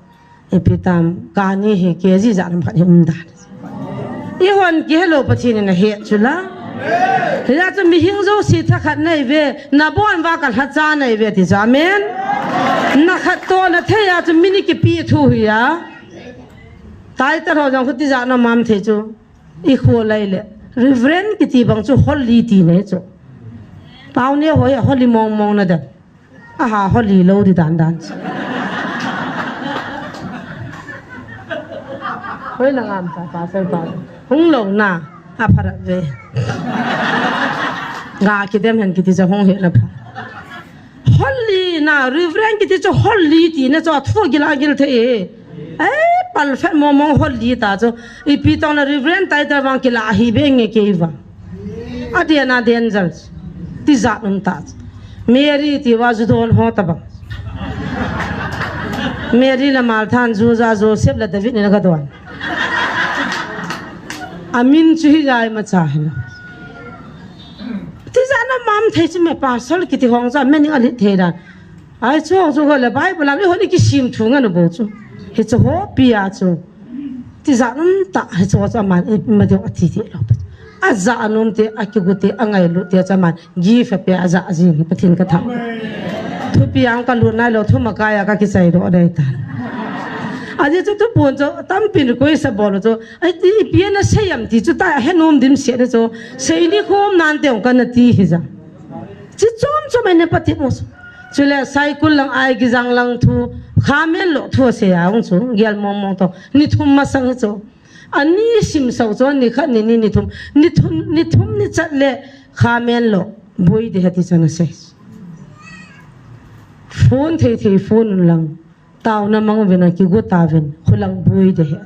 Ipi tam, kani hi K G ja lam khat hi um dan. I hon ki hello Pathen in a het chu la. Hia chu mi hing jo si tha khat nei ve, na bon va ka lha cha nei ve ti cha amen. Na khat to na thei a chu mi ni ki pi thu hi a. Tai ta ho jong khu ti ja na mam thei chu. I khu lai le. Reverend ki ti bang chu holy ti nei chu. Pau ne ho ya holy mong mong na da. Aha, holy lo di dan dan. Hoi na ngam ta pa sai pa. Hung lo na, a pharat ve. Nga ki dem hen ki ti cha hung he na pha. Holy na, Reverend ki ti cha holy ti na cha thu gil a gil the e. Ai, pal fe mo mo holy ta chu. Ipi tong na Reverend tai ta vang ki la hi be nge ke va. A dia na danger. Ti jat um ta. Mary ti va ju don ho ta bang. Mary la Martha an ju ja Joseph la David ni na ka don. A min chu hi jai ma cha hin. Ti jat na mam thei chu me pastor ki ti hong cha me ning a li thei dan. Ai chu chu ho le Bible a mi ho ni ki sim thu nga no bo chu. Hi chu ho pi a chu. Ti ja num ta hi chu chu aman i ma deu a ti ti lo. A ja num te a ki gu te a ngai lu te cha man gi fa pe a ja ji hi Pathen ka tha. Thu pi ang ka lu nai lo thu ma ka ya ka ki sai do dai ta. A ji chu thu pon chu tam pin ko i sa bol chu. Ai ti pi na sei am ti chu ta he num dim se de chu. Sei ni khom nan te ong ka na ti hi ja. Chi chom chom ene pati mo. Chule Saikul lang ai ki jang lang thu kha men lo thu se ya ung chu gel mong mong to ni thum ma sang chu. Ani sim sau chu ni khat ni ni ni thum ni thum ni thum ni chat le kha men lo bui de hati chana se. Phone thei thei phone un lang. Tauna mang vin a kigu ta vin, khulang bui de he.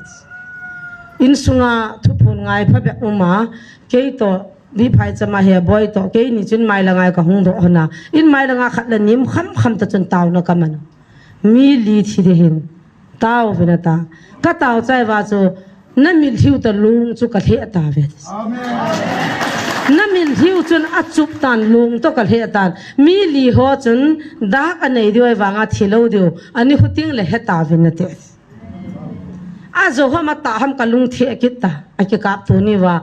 In sunga thuphun ngai pha bek uma, kei to, bi phai chama he boi to, kei ni chun mai la ngai ka hung do hona. In mai la nga khat la nim kham kham ta chun tauna ka man. Mi li thi de hin. Tau vin a ta. Ka tau chai va chu, na mi thiu ta lung chu ka the ta ve. Amen. Na mitlhi u chun achup tan, lung toh kalheh tan. Mi li ho chun dak anei diu ahivanga thi lou diu. Ani khu ting le heta vin ati. Ajo ham atah ham kalung theh kit ta. Akikap tuni uva.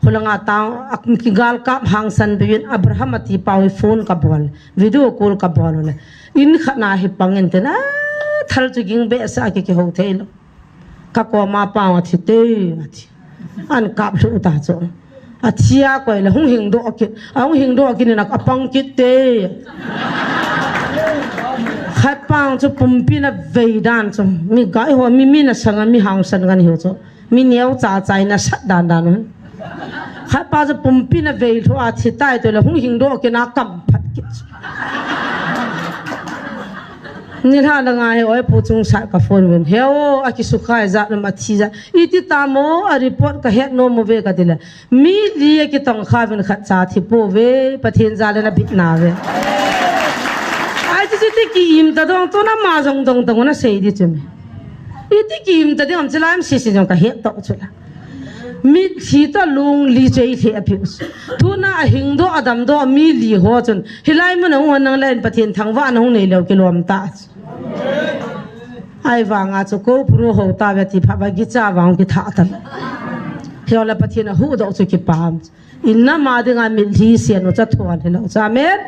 Khulanga tang, a, kigal kap hangsan beiyin Abraham ati pau hi phone kabol. Video call kabol le. In khat na hi pang in tin a, thal chu ging behseh a ki, kihou thei lou. Ka koma pang athi te, athi. An kap lhu ta chu. Athi a koi le hung hing doh kit. A hung hing doh kit in a pang kit te. Khat pang chu pumpi na vei dan chu. Mi gai ho, mi, mi na sanga, mi hangsan ngan hiu chu. Mi neo cha chai na sat dan dan un. Khat pa chu pumpi na vei lhu a thi tai to le hung hing doh kit na kam phat kit. Ni lha na ngai he oi pu chung sat ka phone vin. He o, akisu khai ja na ma thi ja. Iti ta mo a report ka het nom mo ve ka ti le. Mi li akitong kha vin khat cha thi po ve, Pathen ja le na bit na ve. Ai ti ti ki im ta dong to na ma jong dong dong na sei di chu me. Iti ki im ta ding am chilai am sisi jong ka het toh chu la. Mitlhi toh lung li chei the a piu. Tuna ahing doh adam doh mi li ho chun. Hilai mun a hung hon nang le Pathen thangvah na hung nei leu kilom ta. Ahivanga chu ko puru ho ta ve ti pha ba gi cha vang ki tha ta. Hio la Pathen a hu doh chu ki pam. In nama dinga mitlhi sian u cha thon hilou cha. Amen.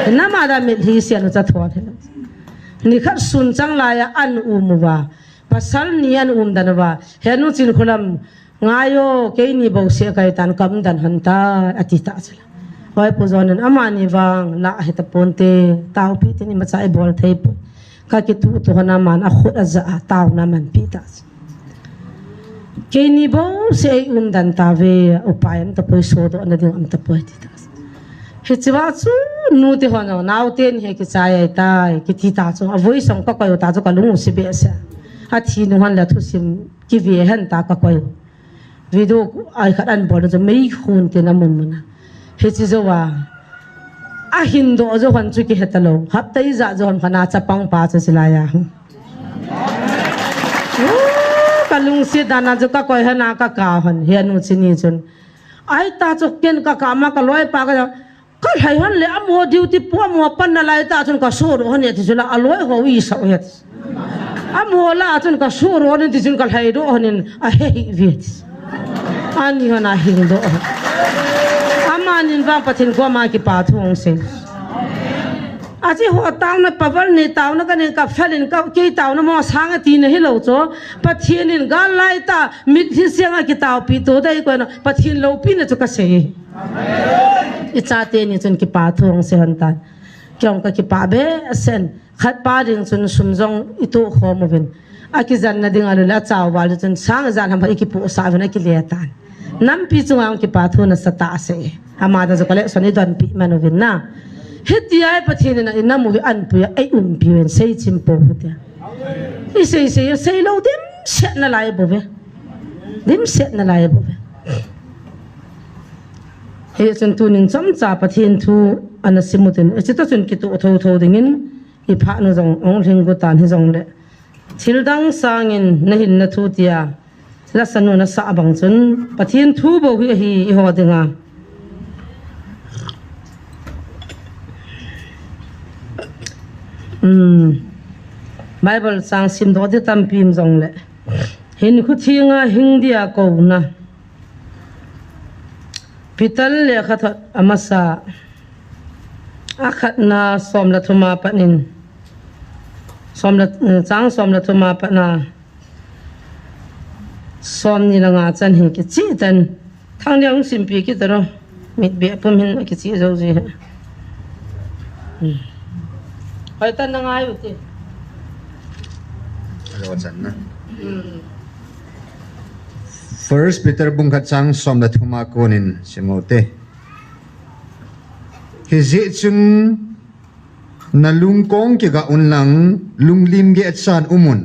In nama da mitlhi sian u cha thon hilou. Ni khat sun chang lai a an um uva. Pasal ni an um dan uva. Henu chin khulam ngai o, keini bou se kai tan kam dan han ta, ati ta chu la. Hoi pu jon in amani vang la he ta ponte, taupi tin imacha i bol thei pon. Ka kitu tu hana man a khut a ja a tau na man pi ta chu. Keini bou se ei um dan ta ve, upai am ta poi so doh na ding am ta poi ti ta chu. Hichi va chu nu te hon nau ten he kichai ai tai, kiti ta chu. A voi song ka koi ta chu ka lung u si behseh. Athi nu hon la thusim ki ve hen ta ka koi. Video ai khat an bol chu mei khun te na mun mun a. Hichi jo a. Ahin doh jo hon chu ki he ta lou. Hapta ijat jo hon khana chapang pa chu silai a. Uh, ka lungset dan a chu ka koi hana ka ka hon. Henu chini chun. Ai ta chu ken ka ka ma ka loi pa ka Ka lhai hon le, amo duty pu, amo pan na lai ta chun ka suru hon e ti chu la, a loi ho i sa u het. Amo la chun ka suru hon ti chun ka lhai doh hon in a he hi vet. Ani hon a hing doh. Amanin vang Pathen koma kipa thu ong se. A chi ho tauna paval ni tauna ka ning ka fel in ka kei tauna mo sang a ti na hi lo cho. Pathen in gal lai ta mitlhi siang a kitaupi to dai ko na Pathen lopi na chu ka sei. I chate ni chun kipa thu ong se hon tan. Kei ong ka kipa behseh in. Khat pa ding chun sum jong i tu khom uvin. A kijan na ding a lu le a chau val chun sang jan ham i kipu sa uvin a kile tan. Nampi chunga ong kipa thu na sa ta se. Ama da jo ka le son i don pi man uvin na. Hiti ai Pathen in a i nam u hi an pui a ei um pi uvin sei chim po hu tia. I sei sei, sei lou dimset na lai bou ve. Dimset na lai bou ve. Hichun tunin chomcha Pathen thu ana sim u tin. Hichi ta chun kitu thotho dingin i phat nu jong ong lhing gu tan hi jong le. Thil dang sangin na hinna thu tia. Lasa nu na sa bang chun Pathen thu bou hi ahi i ho dinga. Hmm. Bible chang sim doh di tampi um jong le. Hin khu thinga hing dia ko na. Peter le khat thot amasa. A khat na som le thum a pat in. Som le, chang som le thum a pat na. Som ni le nga chan hi kichi tan. Thang liang simpi ki taro. Mit be pum hin kichi jo ji. Hmm. Hoi tan na ngai u ti. Alo chan na. Hmm. First Peter bung khat chang som le thum a konin sim u te. Hijeh chun Na lungkong kiga un lang, lunglim geh chan um un.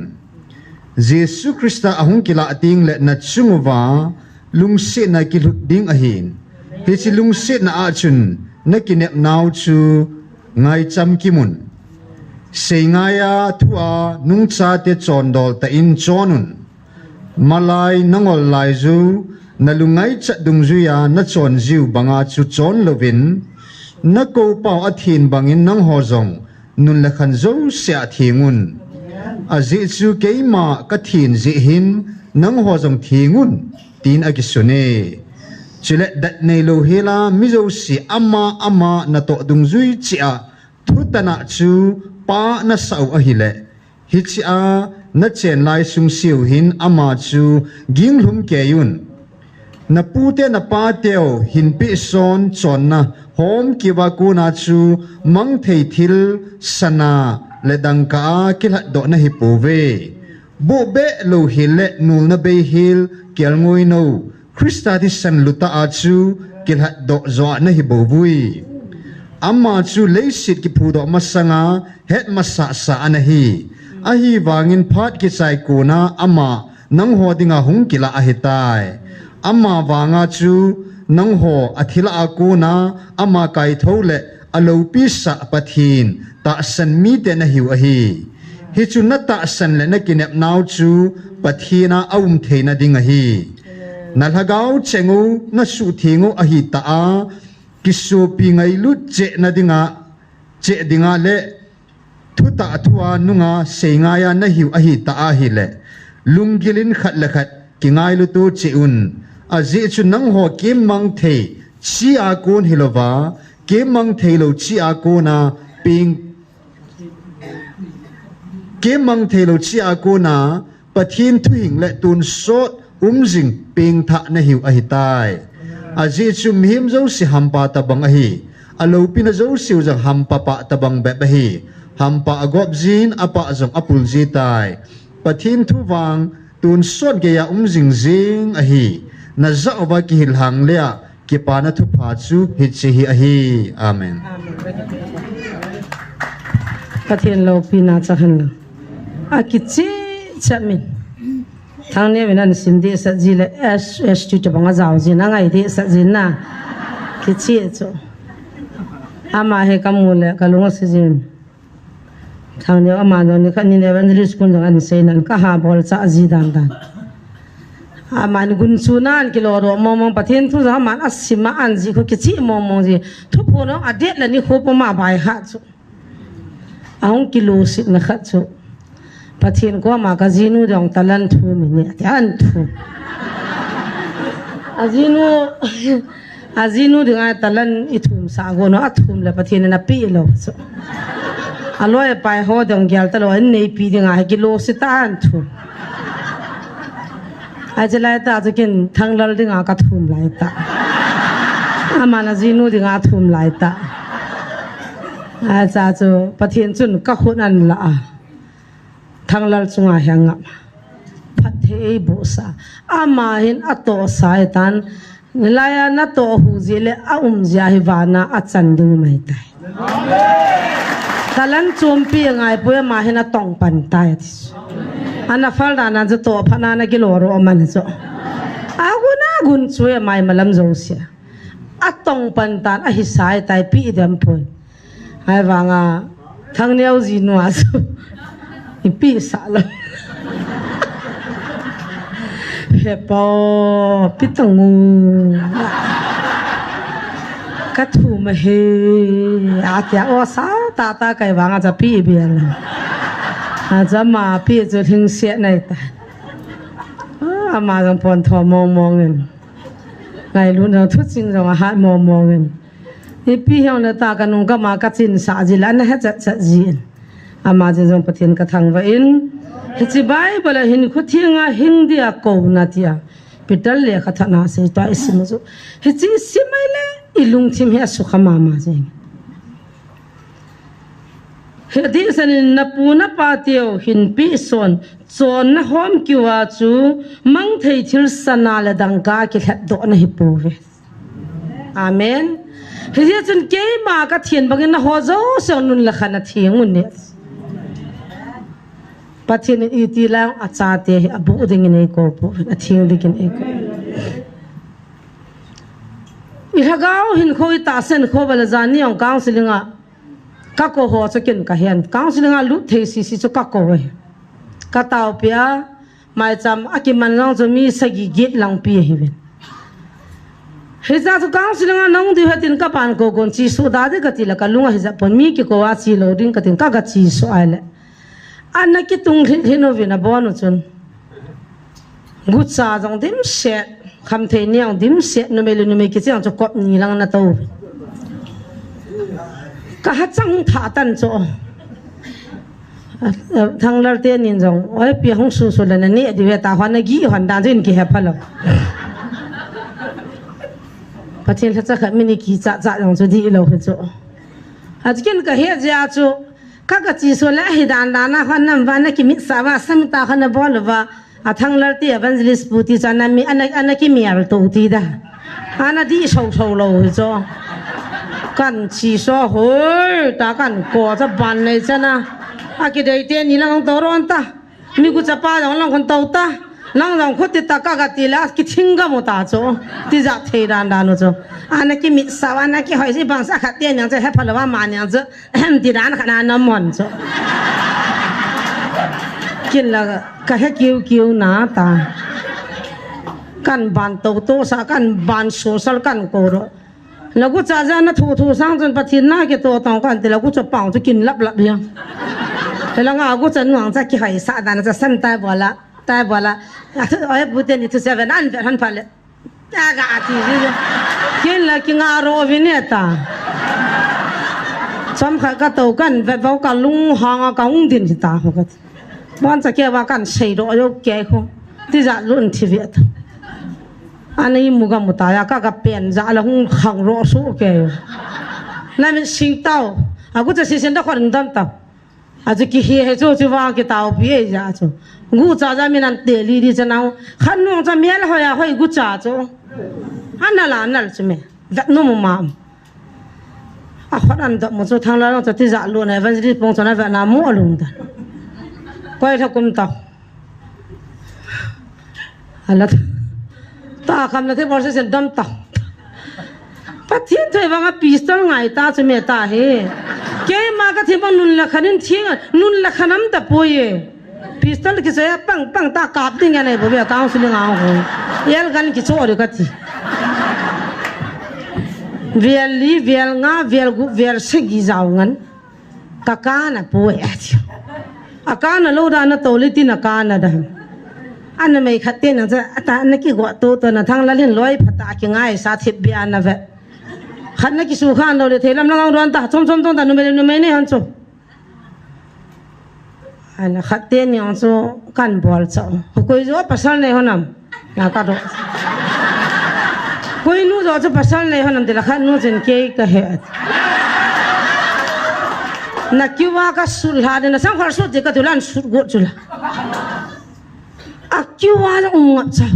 Jesu Christa ahung kilah teng le na chung uva, lungsetna kilut ding ahi. Hiche lungsetna a chun, na kinepnau chu ngaicham kimun. Seingaia thu a nungchate chondol tah in chon un. Malai na ngol lai chu, Na lungngaichat dungjuia na chonjiu banga chu chon louvin, na koupau athen bangin nangho jong nun le khan jousea thengun. Ajeh chu keima kathen jeh hin nangho jong thengun, tin akisune. Chule dat neilou hela mi jouse ama ama natoh dungjui cheh a thutanna chu Pa nasah u ahile, hichea nachenlai sungse u hin ama chu ginglhum keiun. Napute napateu hinpeh son chonna homkeuva kona chu mangthei thil sana le dangka a kilhatdoh nahipouve. Bohbeh louhel le nulna beihel kelngoinou Christa thisan lutah a chu kilhatdoh joh nahibouvui. Ama chu leiset kiphudoh masanga hetmasahsa anahi. Ahivangin phat kichai kona ama nangho dinga hung kilah ahitai. Ama vanga chu nangho athilah a kona ama kaithou le aloupisah Pathen tahsan mite nahiu ahi. Hichu natahsan le nakinepnau chu Pathen a aum theina ding ahi. Nalhagao cheng u, nasuhtheng u ahitah a, kisopi ngailut chehna dinga, cheh dinga le thutah thua nunga seingaiya nahiu ahitah ahile, lunggil in khat le khat kingailuto chehun. Ajeh chu nangho kemmang thei chea kon hilouva, kemmang theilou chea kona peng, kemmang theilou chea kona Pathen thuhing le tonsot umjing pengthah nahiu ahitai. Ajeh chu mihem jouse hampa tobang ahi, aloupina jouseu jong hampa pah tobang bep ahi. Hampa agop jin, apah jong apul jitai. Pathen thu vang tonsot geiya umjing jeng ahi. Najah uva kihil hang lea kipana thupha chu hiche hi ahi. Amen. Pathen loupina chang hen lang. Akichehcheh min. Thangneo in ahin sim dehset ji le S S T tobang ajao jin, angai dehset jin na. Kicheh chu. Ama hi kamu le kalung ase jin. Thangneo ama jong nikhat ni le evangelist kun jong ahin seinan kaha bolchah ji dandan. Aman gunchuna ahin kilou doh mongmong, Pathen thu jong aman asim a ahin jih khu kicheh mongmong ji. Thuphon jong adet le nikho puma by heart chu. Ahung kilositna khat chu, Pathen koma kajinu ding talent thum in, ati ahin thum. Ajinu, ajinu dinga talent ithumsah gon u, athum le Pathen in apeh lou chu. Aloi apai ho ding gel talou, in neipi dinga hi kilosi tah ahin thum. Ahi, chulai tah chu ken Thanglal dinga kathum lai tah. Aman ajinu dinga athum lai tah. Ahi, chua chu Pathen chun kakhut ahin la a, Thanglal chunga hi angap. Phatthei eibohsah. Ama hin atohsa ahitan, hilaiya natoh hu jeh le aum jeh a hi vana achan ding um ahitai. Talent chompi angaipoi, ama hin atong pan tai ati chu. Ana phal dan a chu toh phat na ana kilou doh man chu. Agun agun chu amai malam jousea atong pan tan, ahisah ahitai, peh ding poi. Ahivanga Thangneo jinu a chu ipeh sah lou. Hepa, peh tang o. Kathum ahi, atia, o sao tah tah, kei vanga chu apeh beh lou. Achu ama peh chu lhingset ahitai. A, ama jong pon tho mongmong in. Ngailutna thuching jong ahat mongmong in. Ipi hijongle tah kanung kama kachinsah ji le ana hechat chat jin. Ama jeh jong Pathen kathangvah in. Hiche Bible a hinkho thenga hing dia kouna tia Peter lekhathot na sei tua isim u chu. Hiche isim ahile ilungthim hi asukha mama jeng. Hiti sanin napu napa teu hinpeh son, chonna homkeuva chu mangthei thil sana le dangka kilhatdoh nahipouve. Amen. Hijeh chun keima kathen bangin nangho jouse jong nun le khan athengun ne. Pathen in iti lang achate hi aboh dingin eikou pouvin, atheng dingin eikou. Ilhagao hinkho, itahsa hinkho uva le janhi jong counseling a kakou ho chu ken kahen. Counseling a lut thei sese chu kakou e. Kataopi a, maicham a kiman jong chu mi sagi get langpi ahiuvin. Hijeh chun counseling a nahung diu ahi tin kapan kou kou in chesuh da ding kati le kalung a hijat pon mi kikou a che lou ding katin kaga chesuh ahile. Ana kitung lhit lhit uvin abon u chun. Gucha jong dimset, khamthei ni jong dimset, numei le numei kicheng chu kop ni lang ana tou. Ka hachang tha tan chu. A, a, Thanglal teni jong, oi, pi hung susu le nane diu ve ta, hon nagih hon dan jin kihe phalou. Pathen lhacha khat min i kicha cha jong chu dihlou hi chu. Achukin kahe jeh a chu, ka, ka chesuh le hi dan dan a, hon nam va na kimit sa va, sam ta hon nabol va, A Thanglal ti evangelist pu ti chan a mi ana, ana kimial tou ti da. Ana dih sou sou lou hi chu. Kan chesuh hoi ta kan kou cha ban nei chan a. Akidei teni lang tou ron ta. Mi gucha pa jong lang kon tou ta. Lang jong khu ti ta ka ga ti la kithing ga mu ta chu. Tijat thei dan dan u chu. Ana kimit sa ana kihoi si bang sa khat teni jong chu he phalou va ma ni jong chu. Ahem, ti dan khat na nam hon chu. Kin la ka he kiu kiu na ta. Kan ban tou tou sa, kan ban social kan kou ro. Lagu cha ja na thu thu sang chun Pathen na kito tong kan ti lagu cha pang chu kin lap lap hiam. Te la nga gu cha nuang cha kihai sa dan cha sem tai bola, tai bola. Oi bu teni thu seven an ve han pha le. Ta ga ti ji. Kin la kinga ro vi ne ta. Chomkhat ka tou kan vet vou ka lunghang a ka hung din hi ta ho ka ti. Bon cha ke va kan sei ro jo ke ho. Tijat lun thi ve ta. Ana imu ga mu ta ya ka ga pen ja la hung khang ro su ke. Na min sing tau. Agu cha si sen da khon dam tau. Achu kihe he chu chu vang kitao pi e ja chu. Gu cha ja min an te li di cha nau. Khan nung cha mial hoi a hoi gu cha chu. An na la nal chu me. Vet nu mu ma. A khot an dot mu chu Thanglal cha tijat lu na evangelist pung chu na vet na mu alung da. Koi tha kum ta. Ala ta kham na the bol se sen dam ta. Pathen thoi vanga pistol ngai ta chu me ta he. Keima ka thi bang nun la khan in thing nun la khan am ta poi e. Pistol ki se pang pang ta kap ding ya nei bo be counseling a ho. Yel gan ki cho ri ka thi. Vel li, vel nga, vel gu, vel se gi jao ngan. Ka kana poi a thi. A kana lou da na to li ti na kana da. Ana mei khat te na cha ata na ki go to to na Thanglal in loi pha ta ki ngai sa thip bia na ve. Khat na ki su khan lou le thei lam na ngang ron ta chom chom tong ta numei numei nei hon chu. Ana khat teni jong chu kan bol cha. Koi jo pasal nei hon am. Na ka do. Koi nu jo chu pasal nei hon am ti la khat nu chun kei ka he. Na kiu a ka sut lha de na sang khar sut de ka tu lan sut got chu la. A kiu a la um ngap cha.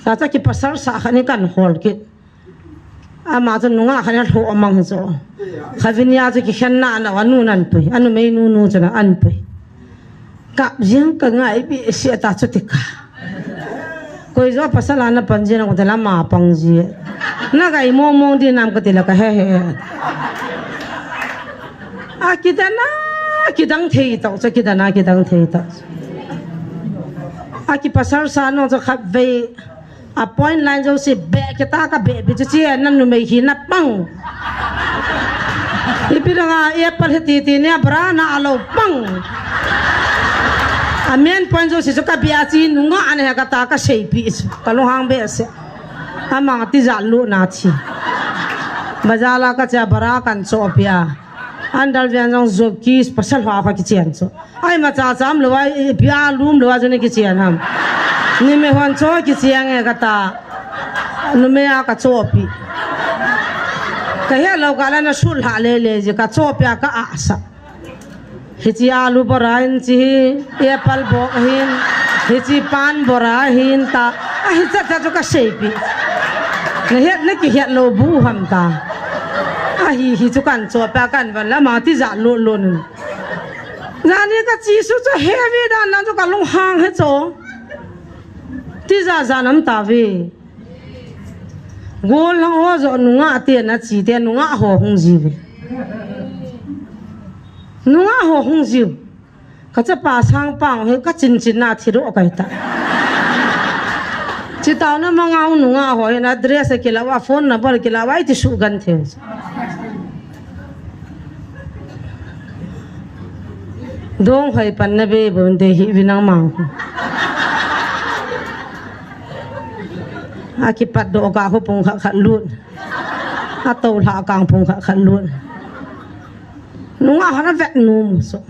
Sa cha ki pasal sa khat ni kan hol kit. Ama chu nungah khat a lhoh amang chu. Khavinia chu kikhenna ana anu nan pui. Anu mei nu nu chu na an pui. Kap jing ka ngai bi si ata chu tika. Koi jo pasal ana pan jing na ko tela ma pang ji. Na gai mong mong di nam ka tila ka he he. A kidana kidang thei tau chu kidana kidang thei tau. A ki pasal sa no chu khat vei. A point line jouse beh kita ka beh bi chu chia na numei hi na pang. Ipi dang a apple hi ti ti nia bra na a lo pang. A main point jouse chu ka bia chi nunga ana he ka ta ka sei pi chu. Ka lunghang behseh. Amang tijat lu na thi. Bazar la ka cha bra kan cho pia. Andal vian jong zo ki pasal ha kha kichen chu. Ai ma cha cham lo ai pia lum lo a chu ni kichen ham. Ni me hon cho kichen e ka ta. Nu me a ka cho pi. Ka he lo ka la na sul ha le le ji ka cho pia ka a sa. Hichi alu bora hin chi hi apple bok hin hichi pan bora hin ta. A hi cha cha chu ka sei pi. Na het na ki het lo bu ham ta. A hi hi chu kan cho pia kan van la ma tijat lo lo nun. Jani ka chi su chu heavy dan nan chu ka lunghang he cho. Tija ja nam ta ve. Gol lang ho jo nunga te na chi te nunga ho hung ji ve. Nunga ho hung ji. Ka chapa sang pang he ka chin chin na thi ro kai ta. Chitaona mangau nunga ho hin address akilah uva, phone number akilah uva, iti suhgan thei. Dong hoi pan na be bon de hi vinang mang. Akipat doh ka ho pung khat khat lut. Ato lha kang pung khat khat lut. Nunga hana vet nu mu so.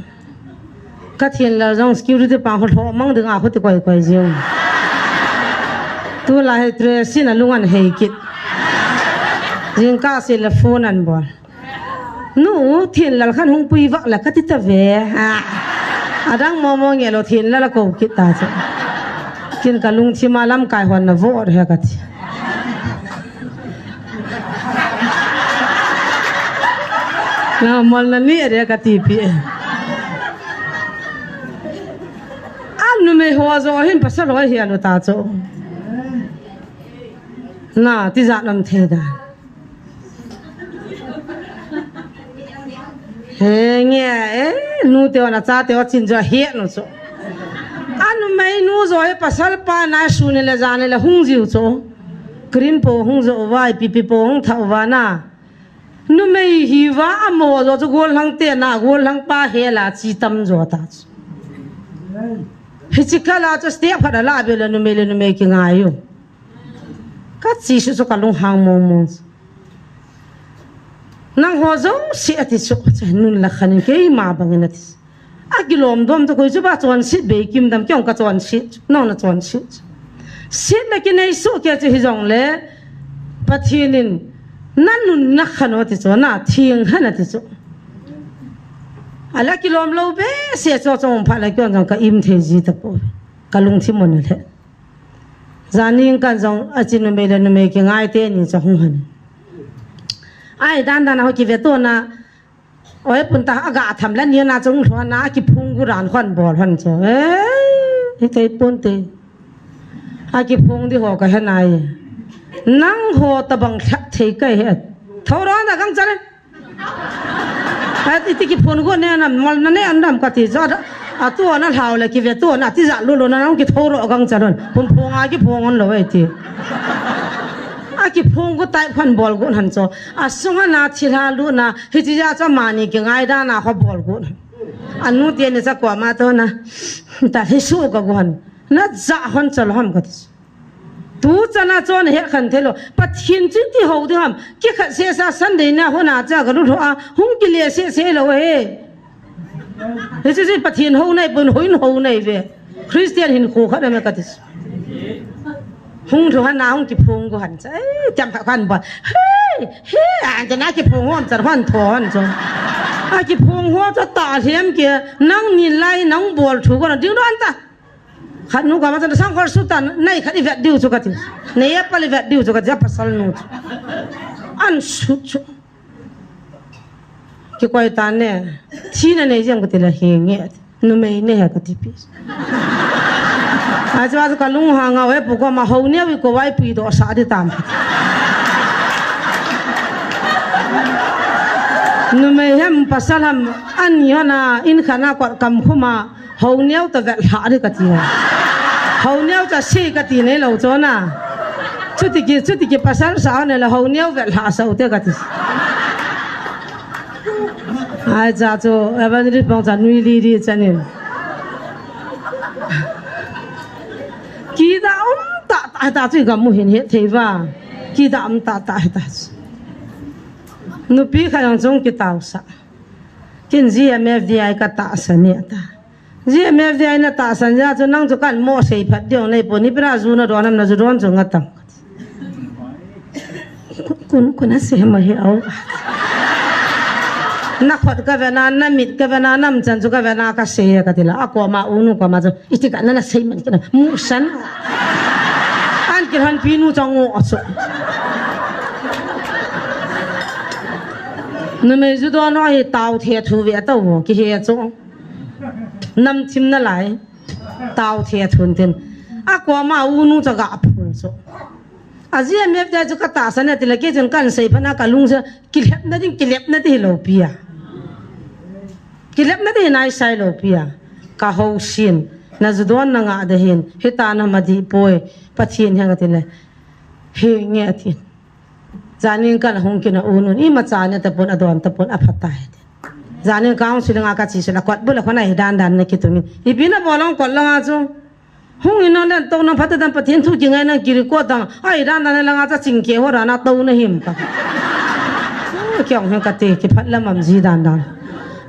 Ka thin la jong security pa ho lho mang ding a ho ti koi koi jing. Tu la he tre sin a lungan hei kit. Jing ka si la phone an bol. Nu, thin lal khan hung pui vak la ka ti ta ve. Ha. Adang mo mo nge lo thin lal ko kit ta che. Kin ka lungthim a lamkai hon na vo he ka ti. Na mol na ni re ka ti pi. An numei ho jo hin pasal ho hi anu ta cho. Na ti ja nam the da. He nge, eh, nu te ona cha te o chin jo he no cho. An numei nu jo he pasal pa na su ne le ja ne le hung jiu cho. Cream po hung jo vai, pipi po hung tha va na. Numei hi va amo jo chu gol hang te na, gol hang pa he la chi tam jo ta chu. Hi chi ka la chu step khat a la be le numei le numei ki ngai u. Ka chi su chu ka lung hang mong mong. Nang ho jo si ati chu, chu nun la khan in kei ma bang in ati. A kilom dom to koi chu ba chon sit be kim dam kyong ka chon sit. No na chon sit. Sit na ki nei su ke chu hi jong le. Pathin in na nun na khan o ti chu na thing han ati chu. Ala kilom lo be se cho chong pha la kyong jong ka im thei ji ta po. Ka lungthim mon le. Zaning kan jong a chi numei le numei ki ngai te ni cha hung han. Ai dan dan a ho ki ve to na. Oi pun ta a ga tham la ni na chung lho na ki phung gu ran hon bol hon cho. Eh, hi tei pun te. A ki phung di ho ka he nai. Nang ho ta bang thak thei kai he. Thau ro na gang chale. Ati ti ki phone go ne nam, mal na ne an dam ka ti ja da. A tu ana hlau le ki ve tu ana ti ja lu lu na nang ki thoro gang cha don. Pum phong a ki phong on lo ai ti. A ki phong go tai phan bol go han cho. A sung ana thi hla lu na hi ti ja cha mani ki ngai da na kho bol go. Anu ti ne cha ko ma to na. Ta hi su ka go han. Na ja hon cha lo ham ka ti. Tu chana chon he khan thei lo. Pathin chin ti ho ding ham. Ki khat se sa Sunday na ho na cha ka lu lo a. Hung ki le se se lo he. He se se Pathin ho nai pun hoin ho nai ve. Christian hin kho khat na me ka ti. Hung lo han na hung ki phong go han cha. Eh, cham kha khan ba. He, he, an cha na ki phong hom cha han tho han cha. A ki phong ho cha ta hem ke. Nang ni lai nang bol thu go na ding do an ta. Khat nu ka ma chan sang khol su tan, nei khat i vet diu chu ka ti. Nei a pal i vet diu chu ka ti, a pasal nu chu. An su chu. Ki koi tan ne, thi na nei jeng ka ti la he nge, numei ne he ka ti pi. A chu a chu ka lung hang a, we pu ko ma ho ne wi ko wai pui do sa di tam. Numei hem pasal ham, an yo na, in khana ko kam khuma, Ho neo ta vet hla di ka ti. Ho neo ta si ka ti nei lo chona. Chuti ki, chuti ki pasal sa ne la ho neo vet hla sa u te ka ti. Ai cha chu evangelist pong cha nui li di cha ni. Ki da um ta ta ta chu ga mu hin he thei va. Ki da um ta ta ta. Nupi kha yang chung ki tau sa. Kin G M F D I ka ta sa ni ta. G M F D I na tahsan ja chu nang chu kan mo sei phat diu nei po ni pera ju na don nam na ju don chu nga tam. Kun, kun a se ma he au. Na khot ka ve na, na mit ka ve na, nam chan chu ka ve na ka se ka ti la. A ko ma u nu ko ma chu. Iti ka na na sei man ki na. Mu san. An ki han pi nu chang o chu. Numei ju don no hi tau the thu ve ta u ki he chu. Nam thim na lai. Tau the thun tin. A ko ma u nu cha ga phul chu. A G M F D I chu ka tahsan e ti le kei chun kan sei phat na ka lung sa kilhep na ding kilhep na ding lo pi a. Kilhep na ding nai sai lo pi a. Ka ho sin. Na ju don na nga de hin, hita na ma di poi, Pathen hi ati le. Hi nge ati. Janin kan hung kin a unun, imacha ne tapon, adon tapon, aphat tai ati. Janin counseling a ka chi sila kot bula khona hi dan dan na kitungin. Ipi na bolong kot langa chu. Hung in non dan to na phat dan Pathen thu kingai na kiri ko tang. Ai dan dan langa cha chingke ho rana to na him ka. Kiong hen ka te, kiphat lam am ji dan dan.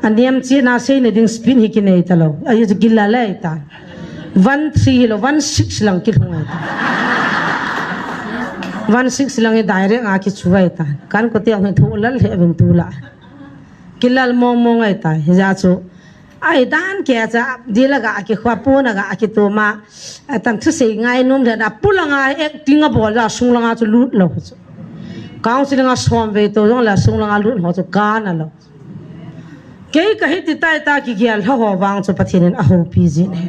Aniam chi na sei ne ding spin hi kinei ta lo. Ai ju gila le ta. One three hi lo, one six lang kilhung ai ta. One six lang hi direct a kichu ai ta. Kan ko te ang thu lal he vin tu la. Kilal mong mong ai ta. Hi ja chu. Ai dan ke cha, di la ga ki khwa pu na ga ki tu ma. Atan thu sei ngai num le na pu langa acting a bol la sung langa chu lut lo chu. Counseling a som ve to jong la sung langa lut ho chu ka na lo. Kei ka hiti tai ta kigel lha ho vang chu Pathen in a hopi jin ahi.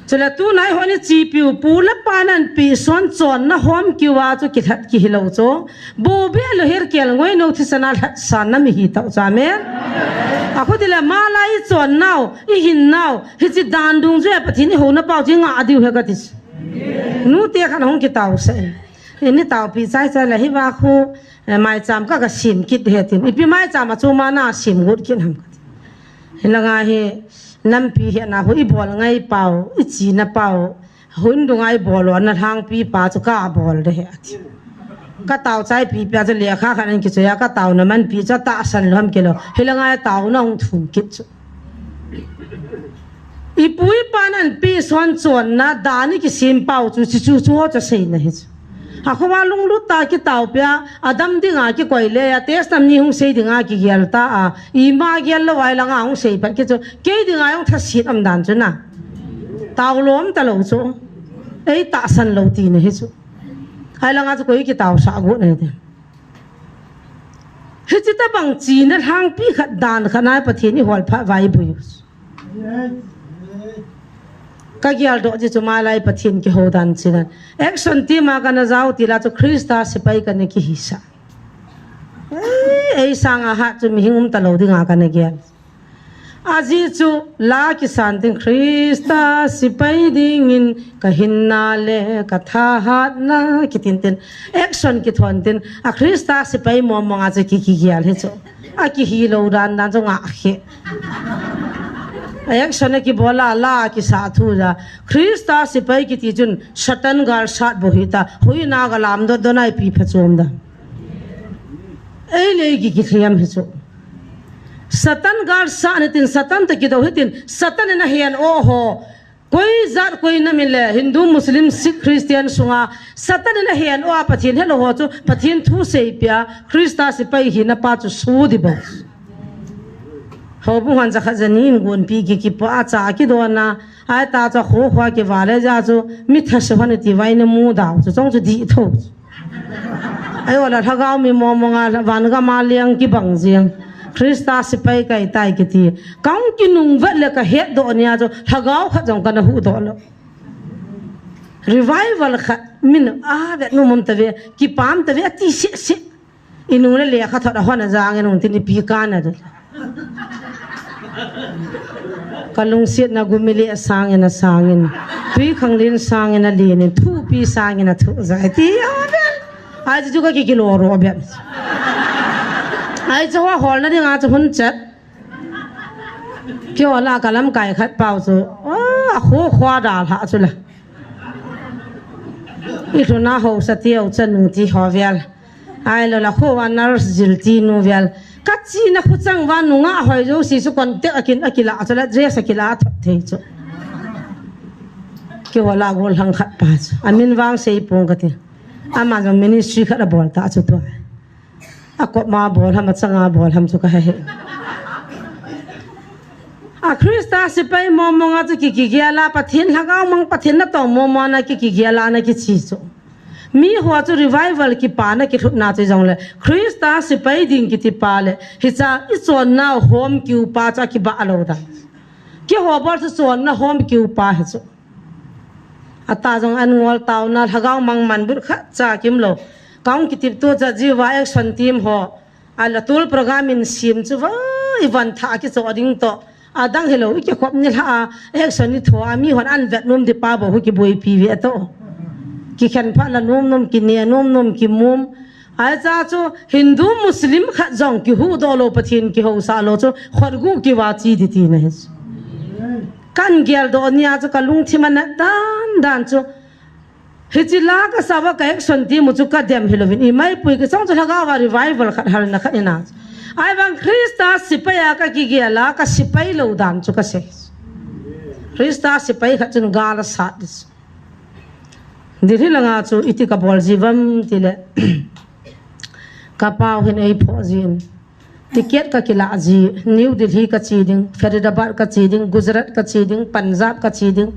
Chule tunai ho ni chi piu pu le pa nan pi son chon na hom kiu a chu kilhat kihi lo chu. Bo be lo her kel ngoi no thi sana lhat sa na mi hi tau cha men. A khu ti le ma la i chon nau, i hin nau, hi chi dan dung je Pathen i ho na pau chi nga a diu he ka ti. Nu te khan hong kitau se. Ni tau pi chai chai la hi va khu. Eh, maicham ka ka sim kit he tin. Ipi maicham a chu ma na sim gut kit ham ka ti. Hi langa hi nampi he na hu i bol ngai pau, i chi na pau. Hun du ngai bol o na hang pi pa chu ka bol de he ati. Ka tau chai pi pa chu le kha khan ki chu ya ka tau na man pi chu ta san lom kilo. Hi langa tau na hung thum kit chu. I pu i pa nan pi son chon na dan i kisim pau chu, chu, chu, chu ho cha sei na hi chu. A khowa lunglut ta kitau pia, a dam dinga kikoi le, a test nam ni hung sei dinga kigel ta a, i ma gel lo ai langa hung sei pat ki chu, kei dinga hung thasit am dan chu na. Tau lom ta lo chu. Ei ta san lo ti na hi chu. Ai langa chu koi kitau sa gu na hi te. Hi chi ta bang chi na hang pi khat dan khat nai Pathen i hol pha vai bui. Ka gial do ji chu ma lai Pathen ki ho dan chi nan. Action team a kana jau ti la chu Krista sipai kana ki hi sa. Ei, ei sang a ha chu mi hing um ta lo dinga kana gial. A ji chu la ki san tin Krista sipai dingin ka hinna le ka thahatna ki tin tin. Action ki thon tin a Krista sipai mong mong a chu ki ki gial hi chu. A ki hi lo dan dan chu nga khe. Action a ki bol a la ki sa thu ja. Krista sipai ki ti chun Satan gal sat bo hi ta. Hui na ga lam do do nai pi pha chom da. Ei le ki ki thiam hi chu. Satan gal sat ni tin Satan ta ki do hi tin Satan na hian o ho. Koi jat koi nam in le Hindu, Muslim, Sikh, Christian sunga Satan in a hen o a Pathen helo ho chu Pathen thu seipia Krista sipai hina pa chu su di bo. Houbung han jakhat jani in gonpi ki kipa a cha kidona ai ta chu kho khwa kivale ja chu mi thase hon ti vai na mu dau chu chong chu di tho. Ai wala lhagao mi mong mong a van gam a liang kibang jing. Krista sipai kai tai kiti. Kang kinung vet le ka het do nia chu lhagao khat jong kana hu do lo. Revival khat min a vet nu mum ta ve, kipam ta ve, ati se se. Inu le le kha thot a hon a jang en un tin ipi kana de. Ka lungsiatna gumile a sangin a sangin, tui khanglin sangin a linin, thupi sangin a thu jai ti a vel. Ai chu ka kikilo ro bep. Ai chu a holna dinga chu hun chat. Kio la ka lamkai khat pau chu, a, a khu khua dal ha chu la. I lhuna ho sa ti au chanu ti ho vel. Ai lo la khu wa nurse jil ti nu vel. Ka chi na khu chang wa nunga hoi jo si su kon te akin akila chu la dress akila thot thei chu. Ki wala gol hang khat pa chu. Amin vang sei pung ka ti. Ama jong ministry khat a bol ta chu tu. A kop ma bol ham a changa bol ham chu ka he he. A Krista sipai mong mong a chu ki ki giala Pathen lhagao mang Pathen na tong mong mong na ki ki giala na ki chi chu. Mi ho chu revival kipana kilhutna chu jong le Krista sipai ding kiti pa le hicha i chonna hom kiu pa cha kiba lo da. Ki ho bol chu chonna hom kiu pa hi chu. Ata jong an ngol tauna lhagao mang man but kha cha kim lo. Kaung kitip tu cha jiwa action team ho. A la tul program in sim chu va i van tha ki cho ding to. Adang hilou, i kikhop nilhah a, action i tho a, mi hon an vet nom di pa bou, hu kiboipi ve to. Kikhen phat la nom nom, kine nom nom, kimum. Ahicha chu Hindu Muslim khat jong kihuhdoh lou, Pathen kihousah lou chu, khutgu kiva chi di tina hi. Kan geldoh nia chu ka lungthim a nat dan dan chu. Hiche la ka sah uva ka action ti mu chu ka dem hilouvin, i maipui ka chang chu lhagao va revival khat halna khat ina. Ahivang Christa sepai a ka kigel a, ka sepai lou dan chu ka sei. Christa sepai khat chun gal asat di chu. Delhi langa chu iti ka bol ji uvam tile, ka pau hin ei phoh jin. Ticket ka kilah ji, New Delhi ka che ding, Faridabad ka che ding, Gujarat ka che ding, Punjab ka che ding.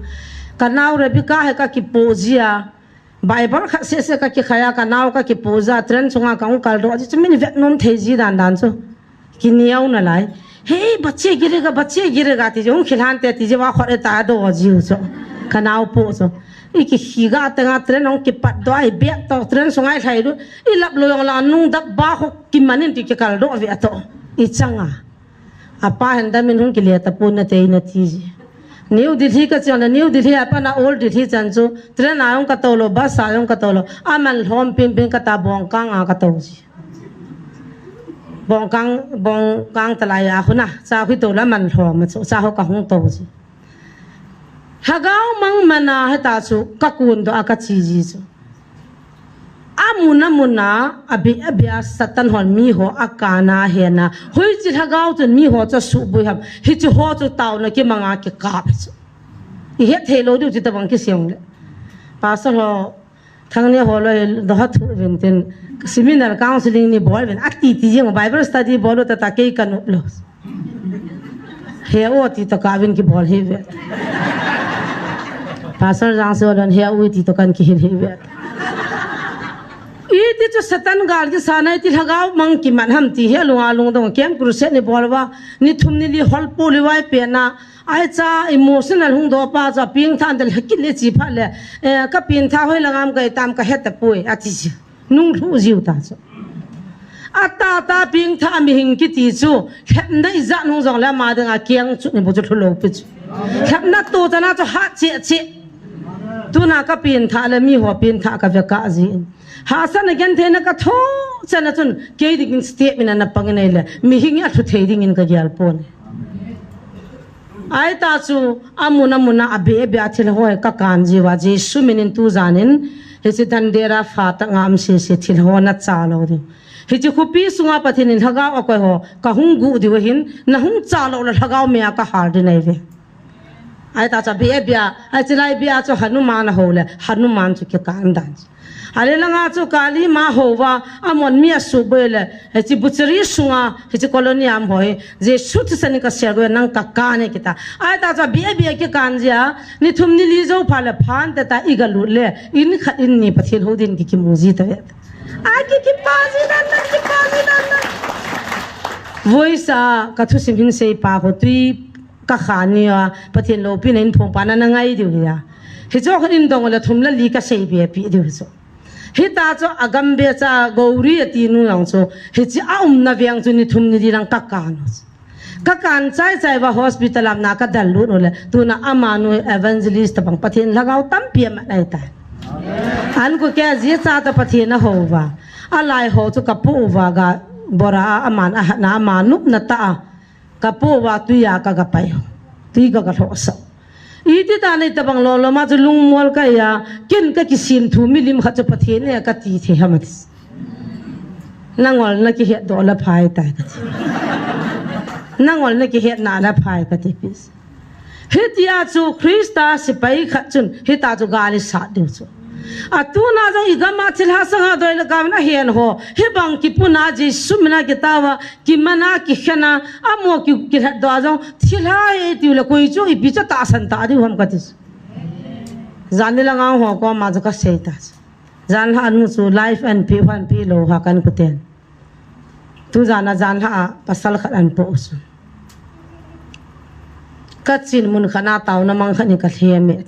Ka nao Rebecca hi ka kipoh ji a, Bible khat seh seh ka kikhai a, ka nao ka kipoh ji a, train chunga ka hung kaldoh ji chu min vet nom thei ji dan dan chu. Kineo nalai. Hey, bache girega, bache girega, ti ji hung khilhan te, ti ji va khot e ta do ji u chu. Ka nao poh chu. I kikhi ga teng a train hung kipat doh a, i bag to train sunga i lhai lut. I lap lou jong la nung dap ba khu kiman in ti kikaldoh ve a to. I chang a. Apa hin dam in hung kile tapon nate nati ji. New Delhi ka che jong le New Delhi a pat na Old Delhi chan chu. Train a jong ka tou lou, bus a jong ka tou lou. Aman lhom pin pin ka ta bongkang a ka tou ji. Bongkang, bongkang talai a khu na. Cha khu tou la man lhom a chu. Cha khu ka hung tou ji. Lhagao mang mana heta chu ka kun doh a ka che ji chu. Amun amun a, abeh abeh a Satan hon mi ho akan a hen a. Hoiche lhagao chun mi ho chu asuboi ham. Hiche ho chu taona kimang a kikap chu. I het thei lou diu chu tabang kisei le. Pastor ho, Thangneo ho loi doh a thu vin tin, seminar counseling ni bol vin, ati ti jing, Bible study bol u tata kei ka nop lou. He o ti to ka vin kibol hi ve. Pastor Jangsi ho lon he o ti to kan kihil hi ve. Iti chu Satan gal kisana, iti lhagao mang kiman ham ti hi alunga lungdong, Camp Crusade ni bol uva, ni thum ni li hol pu li vai pena, Ahicha emotional hung doh pa chu apeng tha in del hekit le chi phat le, eh, ka peng tha hoi la ngam kai tam ka het tapoi, ati ji. Nung lhu jiu ta chu. Ata ta peng tha mihing kiti chu, lhepna ijat nung jong le ama dinga kiang chu ni bu chu lhu lou pi chu. Lhepna tu chana chu hat che che. Tuna ka peng tha le mi ho peng tha ka ve ka ji. Hahsatna gentheina ka thoh chana chun, kei dingin step in ana pang in ahile, mihing a lhu thei dingin ka gel pon. Ahi ta chu, amun amun a, abeh abeh a thil ho hi ka kan jiu va, Jesu min in tu jan in, hiche Dhandera phat a ngam sese thil ho na cha lou diu. Hiche khopi sunga Pathen in lhagao akoi ho, ka hung guh diu ahin, na hung cha lou le lhagao mei a ka hal ding ahi ve. Ahi ta chu abeh abeh a, ahi chilai beh a chu Hanuman a ho le, Hanuman chu kikan dan. Ahile langa chu Kali ma ho uva, amon mi asuboi le, hiche butchery sunga, hiche colony a um ho hi, Jesu thisan in ka sel go nang ka kan e kita. Ahi ta chu abeh abeh a kikan jia, ni thum ni li jou phat le phan te ta i ga lut le, in khat in ni Pathen hou din ki kimu ji ta ve. Ai ki kipa ji dan dan, kipa ji dan dan. Voice a ka thusim hin sei pa ho tui ka kha ni a, Pathen loupina in phong pa na na ngai diu hi a. Hichu khat in dong le thum le li ka sei be pi diu hichu. Hita chu a Gambe cha Gauri ati nu jong chu, hiche a umna veng chu ni thum ni li lang ka kan u. Ka kan chai chai va hospital a um na ka dal lut u le, tuna amanu evangelist tabang Pathen lhagao tampi aman ahi tai. An ku ke ji cha ta Pathen a hou va. A lai ho chu ka pu uva ga bora a aman a hatna ama nupna ta a. Ka pu uva tui a ka ga pai u. Tui ka ga lhoh sah u. Iti ta nei tabang loloma chu lungmol ka hi a, ken ka kisim thu milim khat chu Pathen e ka ti thei ham ati. Na ngol na kihet doh la phai tai ka ti. Na ngol na kihet na la phai ka ti pi. Hitia chu Christa sepai khat chun hita chu gal isat diu chu. Atuna jong i gam a thilha sanga doi le gam na hen ho. Hibang kipuna Jesu mina kitao a, kimana, kikhena, amo ki, kilhat doh a jong thilha e tiu le koi chu ipi chu tahsan ta diu ham ka ti. Jan ni langa ho koma chu ka sei ta. Jan lha nu chu live an pi han pi lou ha kan kuten. Tu jan a jan lha a pasal khat an po u chu. Ka chin mun khat na taona mang khat ni ka lhem e.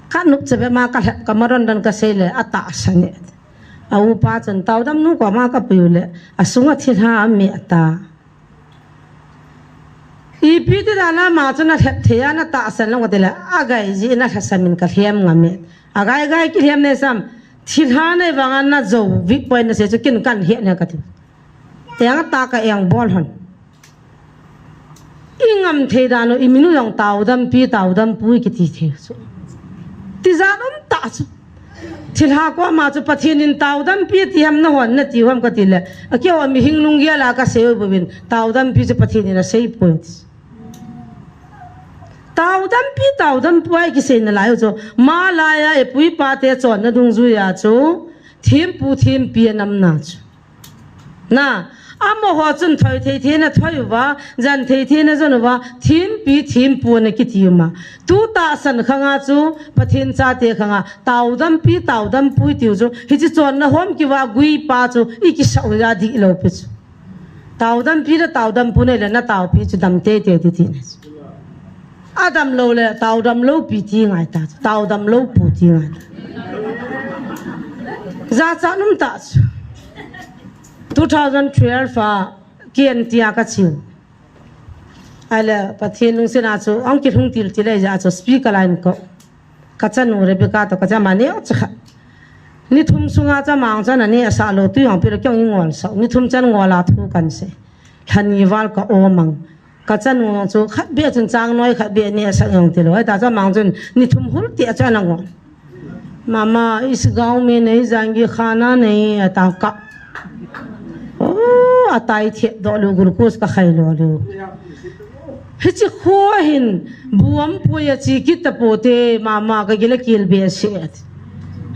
Ka nup che be ma ka lhep ka maron dan ka sei le a tahsan e. A upa chun tao dam nu koma ka pui u le a sunga thilha a me ata. Ipi ti dan a ama chu na lhep thei a na tahsan lou ka ti le, a gai ji na lhasam in ka lhem ngam e. A gai gai kilhem nei sam, thilha nei vang a na jou vik poi na sei chu kin kan het ne ka ti. Eng a ta ka eng bol hon. I ngam thei dan u, i min u jong Taudampi, Taudampu i kiti thei chu. Tijat um tah chu. Thilha koma chu Pathen in Taudampi ti ham na hon na ti ham ka ti le. A keu a mihing lunggel a ka sei u bou vin. Taudampi chu Pathen in a sei poi ti. Taudampi, Taudampu a i kisei na lai u chu. Ama lai a i pu i pa te chonna dungjuia chu. Thempu, thempi a nam na chu. Na, amaho chun thoi thei thei na thoi uva, jan thei thei na jan uva, thempi thempu na kiti uma. Tu tahsan khang a chu, Pathen chate khang a, Taudampi, Taudampu i tiu chu, hichi chonna hom kiva gui pa chu, i kisah u ja dih lou pi chu. Taudampi le Taudampu nei le na taupi chu dam tei tei ti ti na chu. A dam lou le, Taudam lou pi ti ngai ta chu, Taudam lou pu ti ngai ta. Jachat um tah chu. Two thousand twelve a, K N T a ka chiu. Ahile, Pathen lungset a chu, ahung kilhung til til a ja chu, speaker line ko. Ka chanu Rebecca to ka cha ma neo cha kha. Ni thum sunga cha mang cha na ne sa lo tu jong pi lo kyong i ngol sa. Ni thum chan ngol a thu kan sei. Lhani val ka o mang. Ka chanu chu khat beh chun chang noi khat beh ne sa jong ti lo. Ai ta cha mang chun ni thum hul ti a cha na ngol. Mama, is gaon mein nahi jayenge, khana nahi, ata ka. Oh, atai thiet doh lou, glucose ka khai lou lou. Hichi kho hin, buam pui a chi kit ta pote, mama ka gila kil be se at.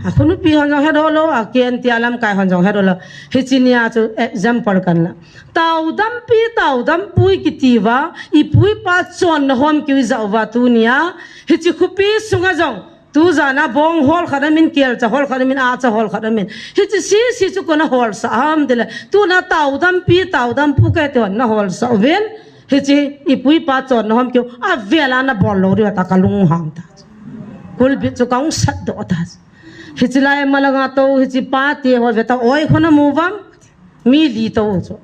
A khunu pi hon jong he doh lou, a K N T a lamkai hon jong he doh lou. Hichi nia chu example kan la. Taudampi, Taudampu i kiti uva, i pu i pa chonna hom kiu i ja uva tunia. Hichi khopi sunga jong. Tu jan a bong hol khat amin, kelcha hol khat amin, acha hol khat amin. Hichi sisi chu kona hol sa ham ti le. Tuna Taudampi, Taudampu kati hon na hol sa uvin. Hichi i pu i pa chonna hom kiu. Avel a na bol lou diu ta ka lunghang ta. Kulbit chu ka hung sat doh ta. Hichi lai malanga to, hichi pa ti ho ve ta oi khona mu vam. Mi li to chu.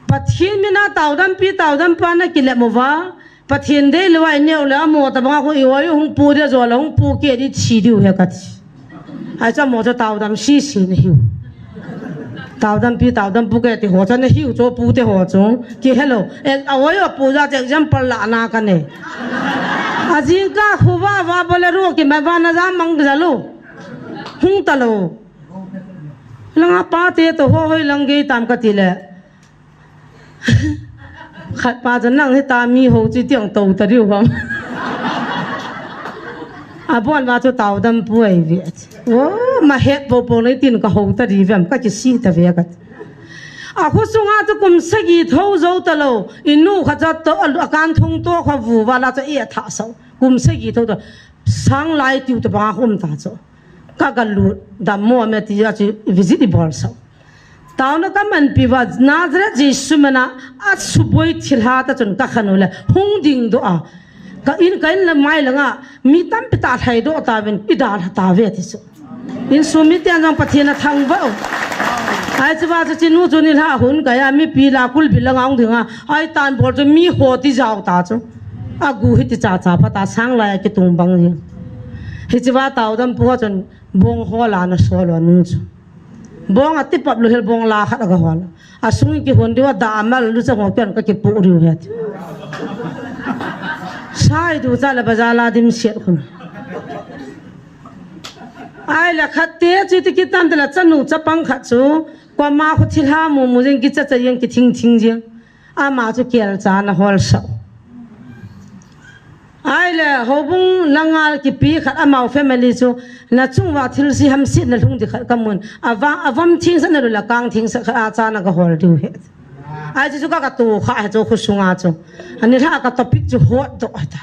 Pathen min a Taudampi, Taudampu a na kilem uva. Pathen dei lou a i neo le amo tabang a khu i oi hung pu dia jo le hung pu ke di thi diu he ka ti. Ai cha mo cha Taudam sisi na hiu. Taudampi, Taudampu kati ho cha na hiu cho pu te ho chu. Ki hello. E, a oi a pu ja example la na ka ne. A jingkah khu va va bole ru ki ma va na ja mang ja lo. Hung ta lo. Langa pa te to ho hoi lang gei tam ka ti le. Khat pa chu nang hita mi ho chu tiang to ta diu ham. A bon va chu Taudampu ai ve. O, ma het po po nei tin ka ho ta di vem ka kisi ta ve ka. A khu sunga chu kum sagi tho jo ta lo. I nu kha cha to a kan thung to kha vu va la cha e tha sau. Kum sagi tho ta. Sang lai tiu ta ba hom ta chu. Ka ga lut dammo me ti a chu visit i bol sau. Tauna ka manpi uva Nazareth Jesu min a, a suboi thilha ta chun ka khan u le hung ding doh a. Ka in, ka in le mai langa mi tampi ta lhai doh ta vin i dalha ta ve ti chu. Insung mite jong Pathen a thangvah u. Ai chu va chu chinu chu nilhah hun ka ya mipi la kulbi langa hung ding a. Ai tan bol chu mi ho ti jao ta chu. A gu hiti cha cha pha ta sang lai a kitung bang jing. Hichi va Taudampu ho chun bong hol a na sol u nung chu. Bong a tipap lou hel bong la khat a ga hol. A sung in kihon diu a da a mal lu cha ho kian ka kipu diu het. Sai du cha la bazar la dim siat khun. Ai la khat te chu ti kitan te la chanu chapang khat chu. Koma khu thilha mu mu jing kicha cha jing kithing thing jing. Ama chu kelcha na hol sau. Ai le, houbung langa kipi khat amau family chu, na chung uva thilse hamsetna lhung di khat ka mun. Avam, avam thingsa na lula kang thingsa khat a cha na ka hol diu he. Ai chu chu ka ka tu kha he chu khu sunga chu. Ani lha ka topic chu hot doh he ta.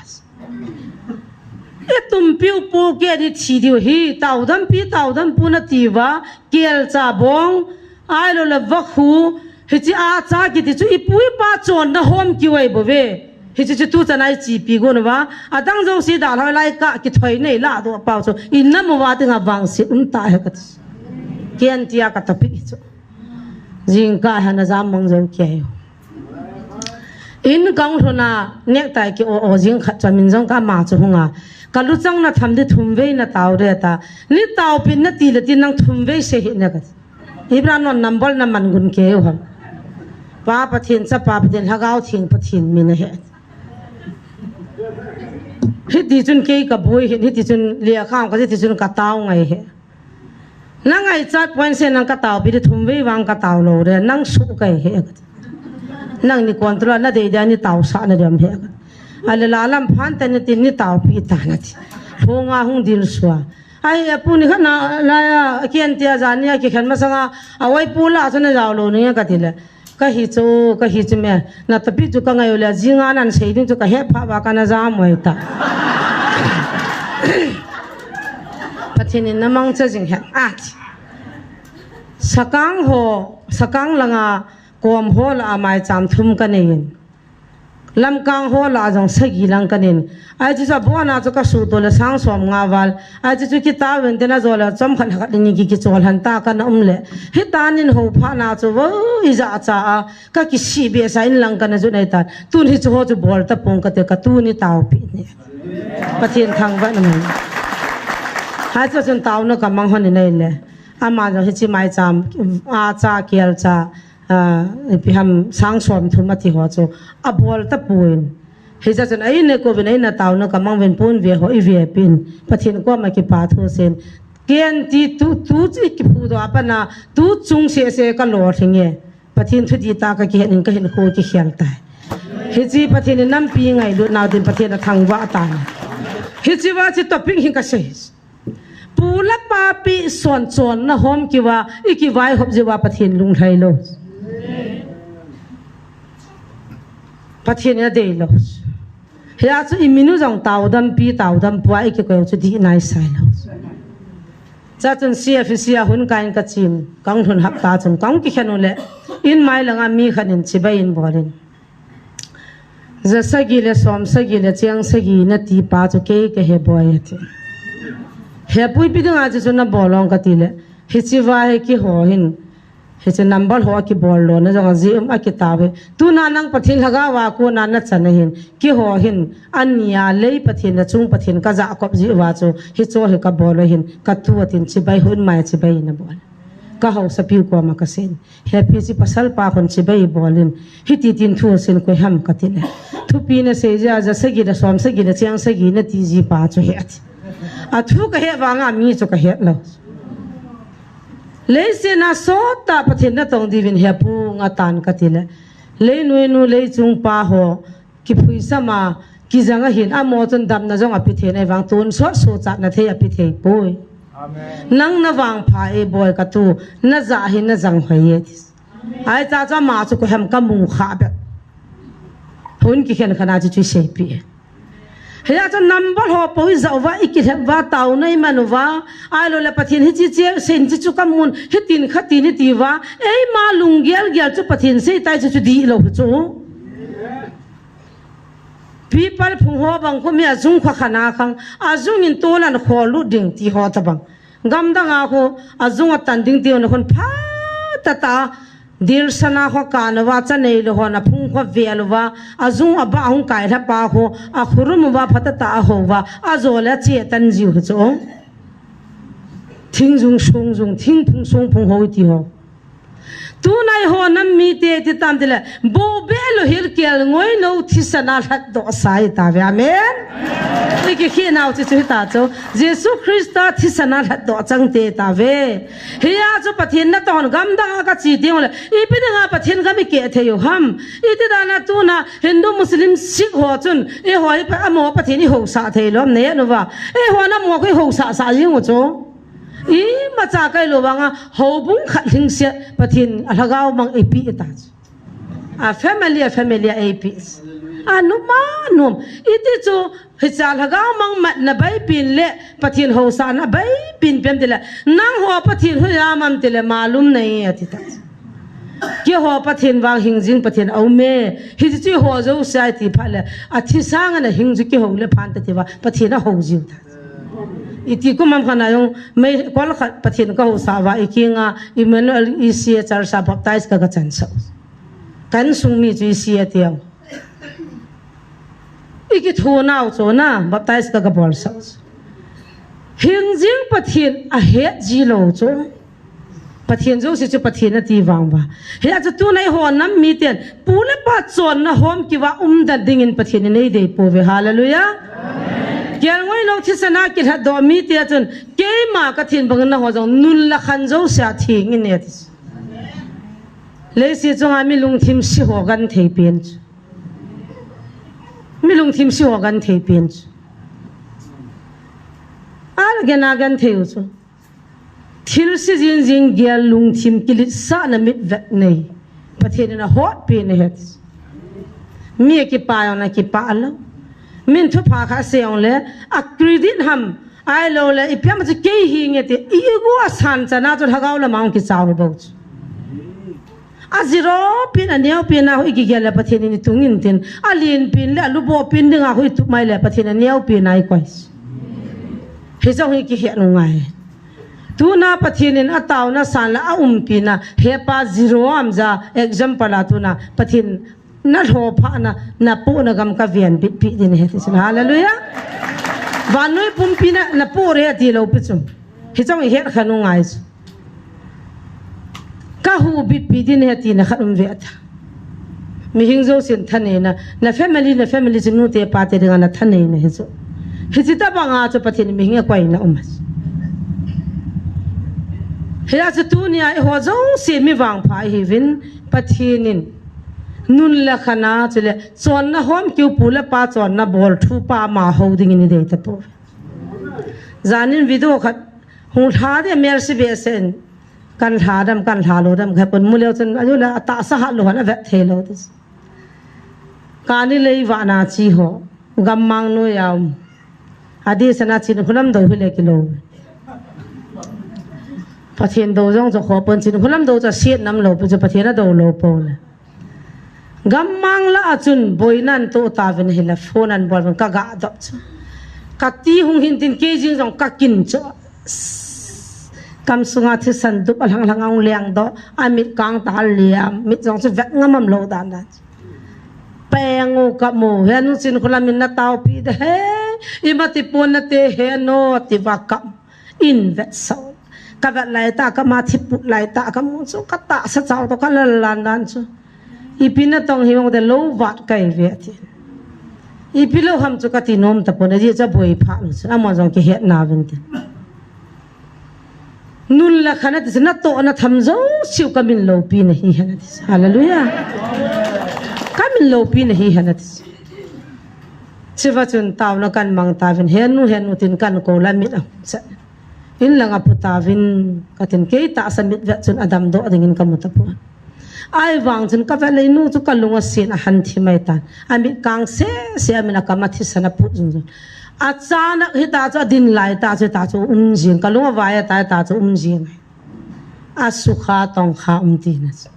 I tumpiu pu ke di thi diu hi, Taudampi, Taudampu na ti uva, kelcha bong, ai lo le vakhu, hichi a cha kiti chu i pu i pa chonna hom kiu ai bou ve. Hichi chu tu chan a i chipi gon uva, adang jouse dalha lai ka kithoi nei la doh pau chu, i nam uva tinga vangse um ta he ka ti. Ken tia ka topic hi chu. Jingkah hi ana jam mang jou kei u. In kang lhona necktie ki o o jing khat chu amin jong ka ama chu hunga. Ka luchang na tham di thum vei na tao re ta. Ni taopi na ti le ti nang thum vei se hi ne ka. Ibra non number na man gun ke u ham. Pa Pathen, Chapa Pathen, Lhagao Theng Pathen min a he. Hiti chun kei ka boi hin, hiti chun lia kham ka, hiti chun ka tao ngai he. Nang ai chat point se nang ka tao pi di thum vei vang ka tao lo re, nang su kai he. Nang ni control na dei dia ni tao sa na diam he. Ale la lam phan te ni ti ni tao pi ta na ti. Phunga hung dil sua. Ai, a pu ni khat na, la ya, a kian tia jan ni a kikhen masanga, a wai pu la chu na jao lo ni ka ti le. Ka hi chu, ka hi chu me. Na tapi chu ka ngai u le, jinga nan sei ding chu ka he pha ba ka na ja moi ta. Pathen in na mang cha jing he. A ti. Sakang ho, sakang langa kom ho la a mai cham thum ka nei in. Lamkang ho la jong sagi lang ka nin. Ai chu chu abona chu ka su to le sang som nga val. Ai chu chu kita ven te na jo le chom khat khat ni ki ki chol han ta ka na um le. Hita nin ho pha na chu vo i ja cha a ka ki si be sa in lang ka na ju nei ta. Tun hi chu ho chu bol ta pung ka te ka tu ni tao pi ni. Pathen thangvah na mai. Hai chu chun tao na ka mang hon ni nei le. Ama jong hi chi mai cham a cha kial cha. Ah, ipi ham sang som thum a ti ho chu a bol ta puin. Hijeh chun a in ne ko vin a in na tao na ka mang vin pun ve ho i ve pin. Pathen ko ma ki pa thu sen. Ken ti tu, tu chi ki phu do apa na, tu chung se se ka lo thing e. Pathen thu di ta ka ki hen in ka hin kho ki khial tai. Hi chi Pathen in nam pi ngai lut nau din Pathen a thangvah ta. Hi chi va chi topic hin ka sei. Pu le pa pi son chon na hom kiva, i kivai hop jiva Pathen lunglhai lo. Pathen a dei lo. Hia chu i minu jong tao dam pi, tao dam pua i kikoi chu di nai sai lo. Cha chun C F C a hun kain ka chim, kang hun hap ta chun kang ki khen u le, in mai langa mi khan in chibai in bolin. Za sagi le som sagi le chiang sagi na ti pa chu kei ka he boi a ti. He pui pi dinga chu chu na bolong ka ti le. Hi chi va he ki ho hin. Hi chi number ho a ki bol lo na jong a ji um a ki ta ve. Tu na nang Pathen lhaga va ko na na chan a hin. Ki ho hin. An nia lei Pathen na chung Pathen ka ja kop ji va chu. Hi cho hi ka bol lo hin. Ka tu a tin chibai hun mai chibai na bol. Ka hausa piu ko ma ka sen. He pi chi pasal pa khun chibai bolin, hiti tin thu sin koi ham ka ti le. Thupi na sei ja, ja sagi le som sagi le chiang sagi na ti ji pa chu he ati. A thu ka he vanga mi chu ka he lo. Lei se na so ta Pathen na tong di vin he pu nga tan ka ti le. Lei nui nu lei chung pa ho, kiphuisam a, kijang a hin, amo chun damna jong a pi thei na vang tun sot su chat na thei a pi thei poi. Amen. Nang na vang pha e boi ka tu, na ja hin na jang hoi e. Ai cha cha ma chu ko hem ka mu kha be. Hun ki khen khana chu chu sei pi. Hia chu number ho poi za va i ki lhep va tau nei man va. Ai lo le Pathen hi chi che sen chi chu ka mun hi tin kha tin hi ti va. Ei ma lung gel gel chu Pathen sei tai chu chu di lo chu. People phung ho bang khu mi a jung kha khana khang, a jung in tolan kho lut ding ti ho ta bang. Gamdang a khu a jung a tan ding ti ho na khun pha ta ta. Dil sana kho ka na va cha nei lo ho na phung kho ve lo va. A jung a ba hung kai hla pa khu a khurum va pha ta ta a ho va. A jo le che tan jiu chu. Thing jung sung jung, thing phung sung phung ho ti ho. Tunai ho nam mite ti tam ti le, bo be lo hil kel ngoi no thisan a lhat doh sai ta ve. Amen. I ki khi nau chi chu hi ta chu. Jesu Christa thisan a lhat doh chang te ta ve. Hia chu Pathen na ton gamdang a ka chi ding le. I pi dinga Pathen gam i ke thei u ham. I ti dan a tuna Hindu Muslim Sikh ho chun. I ho hi pa amo Pathen i ho sa thei lom ne nu va. I ho na mo ko i ho sa sa jing u chu. Imacha kai lo vanga, houbung khat lhingset, Pathen a lhagao mang eipi ta. A family, a family a eipi. A numa num. Iti chu, hicha lhagao mang matna baipin le, Pathen hosana baipin pem tile, nang ho Pathen hoiya mam tile, malum nei ati ta. Keiho Pathen vang hingjing Pathen aume, hiti chu ho jouse ati phat le, athi sanga na hing chu keiho le phan ta tiva, Pathen a ho jiu ta. Iti kum am khat na jong, mei kol khat Pathen ka housa uva, i kinga Emmanuel E C A Church a baptize ka ka chan sa. Kan sung mi chu E C A ti ang. I kitho nau chu na, baptize ka, ka bol sah chu. Hing jing Pathen a het ji lou chu. Pathen jouse chu Pathen ati vang ba. Hia chu tuna eiho nam miten, pu le pa chonna hom kiva um dan dingin Pathen in eidei pouve. Hallelujah. Kelngoi lou thisan a kilhatdoh mite chun, keima ka thin bangin nangho jong nun le khan jouse a theng in e ti chu. Leiset chunga mi lungthim se ho genthei pen chu. Mi lungthim se ho genthei pen chu. Al gen a genthei u chu. Thilse jing jing gel lungthim kiletsahna mitvet nei. Pathen in ahotpi na het. Mi a kipah jong na kipah lou. Min thupha kha asei jong le, a credit ham, ahilou le, ipi ham chu kei hinge ti, i ego a san chana chu lhagao lama hung kichao bou chu. A zero pen, a neo pen a hoi kigel le Pathen in itung intin, a len pen le, a lubo pen dinga hoi tup mai le Pathen a neo pen a ikoi. Hijong hi kihet u ngai. Tuna Pathen in ataona san le aumpina, hepa zero am ja, example a tuna Pathen na lhophahna, na pohna gam ka venbitpi ding ahi ti chu. Hallelujah. Vannoi pumpi na, na poh re ati lou pi chu. Hichong ihet kha u ngai chu. Ka hubitpi ding ahi tina khat um ve ta. Mihing jousen thaneina, na family, na family chu nute pate dinga na thaneina hi chu. Hiche tabanga chu Pathen in mihing akoina um ahi. Hia chu tunia eiho jouse mi vangpha ihiuvin, Pathen in nun le khan a chule chonna hom kiu pu le pa chonna bol thu pa ama hou dingin idei tapouve. Janin video khat hung lha de mel si be sen. Kan lha dam, kan lha lou dam, kha kon mu leu chun, ajo la atahsa hat lou han avet thei lou ti. Kani lei vahna chi ho, gammang noiya um. Adeh sana Chinkholam dou hile kilou. Pathen dou jong chu khopon Chinkholam dou chu aset nam lou pi chu Pathen adou lou pou le. Gammang lah a chun boina anto tauvin ahile phone anbol uvin ka ga dop chu. Ka ti hung hin tin kei jing jong ka kin chu. Kam sunga thisan dup alhang lhang a hung leng doh, amit kang ta hal liam, mit jong chu vet ngam am lou dan dan. Peng u ka mu, henu Chinkholam in na taopi de he, ima ti pon nate henu, ti va kam. In vet sah. Ka vet lai tah, ka ma thiput lai tah, ka mu chu, ka tahsa chau toh, ka lal lan dan chu. Ipi natong hi ong de lou vat kai ve ti. Ipi lou ham chu ka ti nom tapon, ajeh chu aboi pha lou chu, amon jong kihet nauvin ti. Nun le khan ati chu, natoh natham jouseu ka min loupi nahi hen ati chu. Hallelujah. Ka min loupi nahi hen ati chu. Chuva chun taona kan mang tauvin, henu, henu tin kan kou la mit a. In langa pu tauvin, ka tin kei tahsa mitvet chun adam doh dingin ka mu tapon. Ahivang chun ka vet le inu chu ka lung asin ahan thi mai tan. Amit kang sese amin a kam a thisan aput jing jing. Achanak hita chu adin lai ta chu ta chu um jing. Ka lung avai a ta ta chu um jing. Asukha tongkha um tina chu.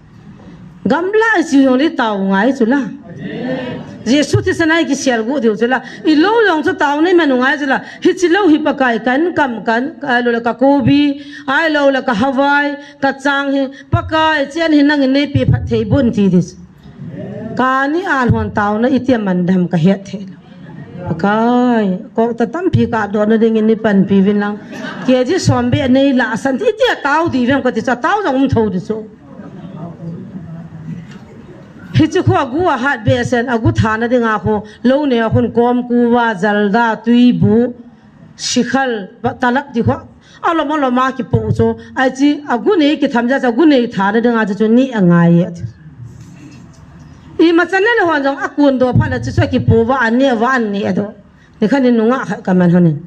Gamla i chu jong le tao ngai chu la. Jesu thisan a i kisel gu diu chu la. I lou jong chu tao nei man u ngai chu la. Hichi lou hi Pakai kan kam kan, ahilou le ka kobi, ahilou le ka havai, ka chang hi, Pakai, chen hi nangin neipe phat thei bou ti di chu. Kani a lhon taona iti a man dem ka het thei lou. Pakai, kok ta tampi ka doh na dingin nei panpi uvin lang. Kg som beh nei la san ti tia tao di vem ka ti chu, tao jong um tho di chu. Hichu khu agu ahat behseh in, agu thana dinga khu, lou nei a khun kom kuva, jalda, tuibu, sikhal, talap ti khu, alom alom a kipoh chu, ahi chu, agu nei kitham jeh chu, agu nei thana dinga chu, chu ni angai e. Ima chan le hon jong akun doh phat le chu, chu akipoh uva, an neh uva, an neh doh. Nikhat in nungah khat ka man hon in.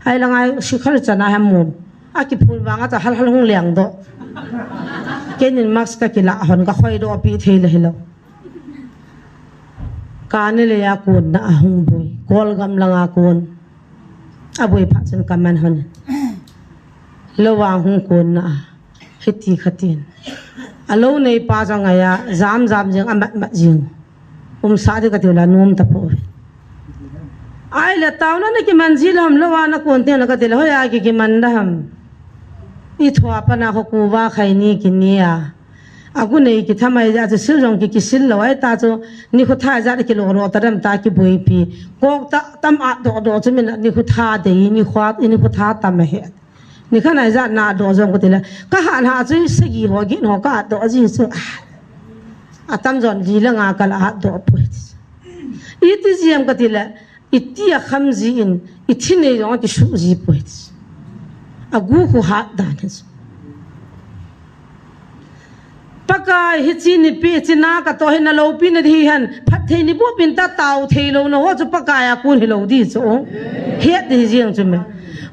Ahilanga sikhal chana hi amu. Akiphun vanga chu hal hal hung leng doh. Keinin mask ka kila hon ka khoi doh pi thei le hilou. Kani le a kun na ahung boi. Kolgam langa kun. Aboi phat chun ka man hon in. Lou a hung kun na a. Hiti kha tin. Alou nei pa jong ahi a, jam jam jing, amat mat jing. Umsah di ka ti u la, nom tapou ve. Ahile taona na kiman ji lou ham, lou a na kon ti na ka ti le, hoi a ki kiman da ham. I thua pa na khu kuva khai ni ki ni a. Agu nei kithamai ja chu sil jong ki kisil lou ai ta chu, nikho tha ja kilo ro ta dam ta kibuipi. Kok ta tam a do do chu min nikho tha dei, nikho, nikho tha tam he. Nikhat nai ja na do jong ko tile. Ka ha na chu sagi ho gin ho ka do ji chu. A tam jon li la nga ka la do poi. Iti jiam ka tile. Iti a kham ji in, iti nei jong a kisu ji poi. Agu khu hat dan he. Pakai hichi nipi china ka to hi na lopi na di han, phatthei ni bupin ta tao thei lou na ho chu Pakai a kun hi lou di chu. Het di jeng chu me.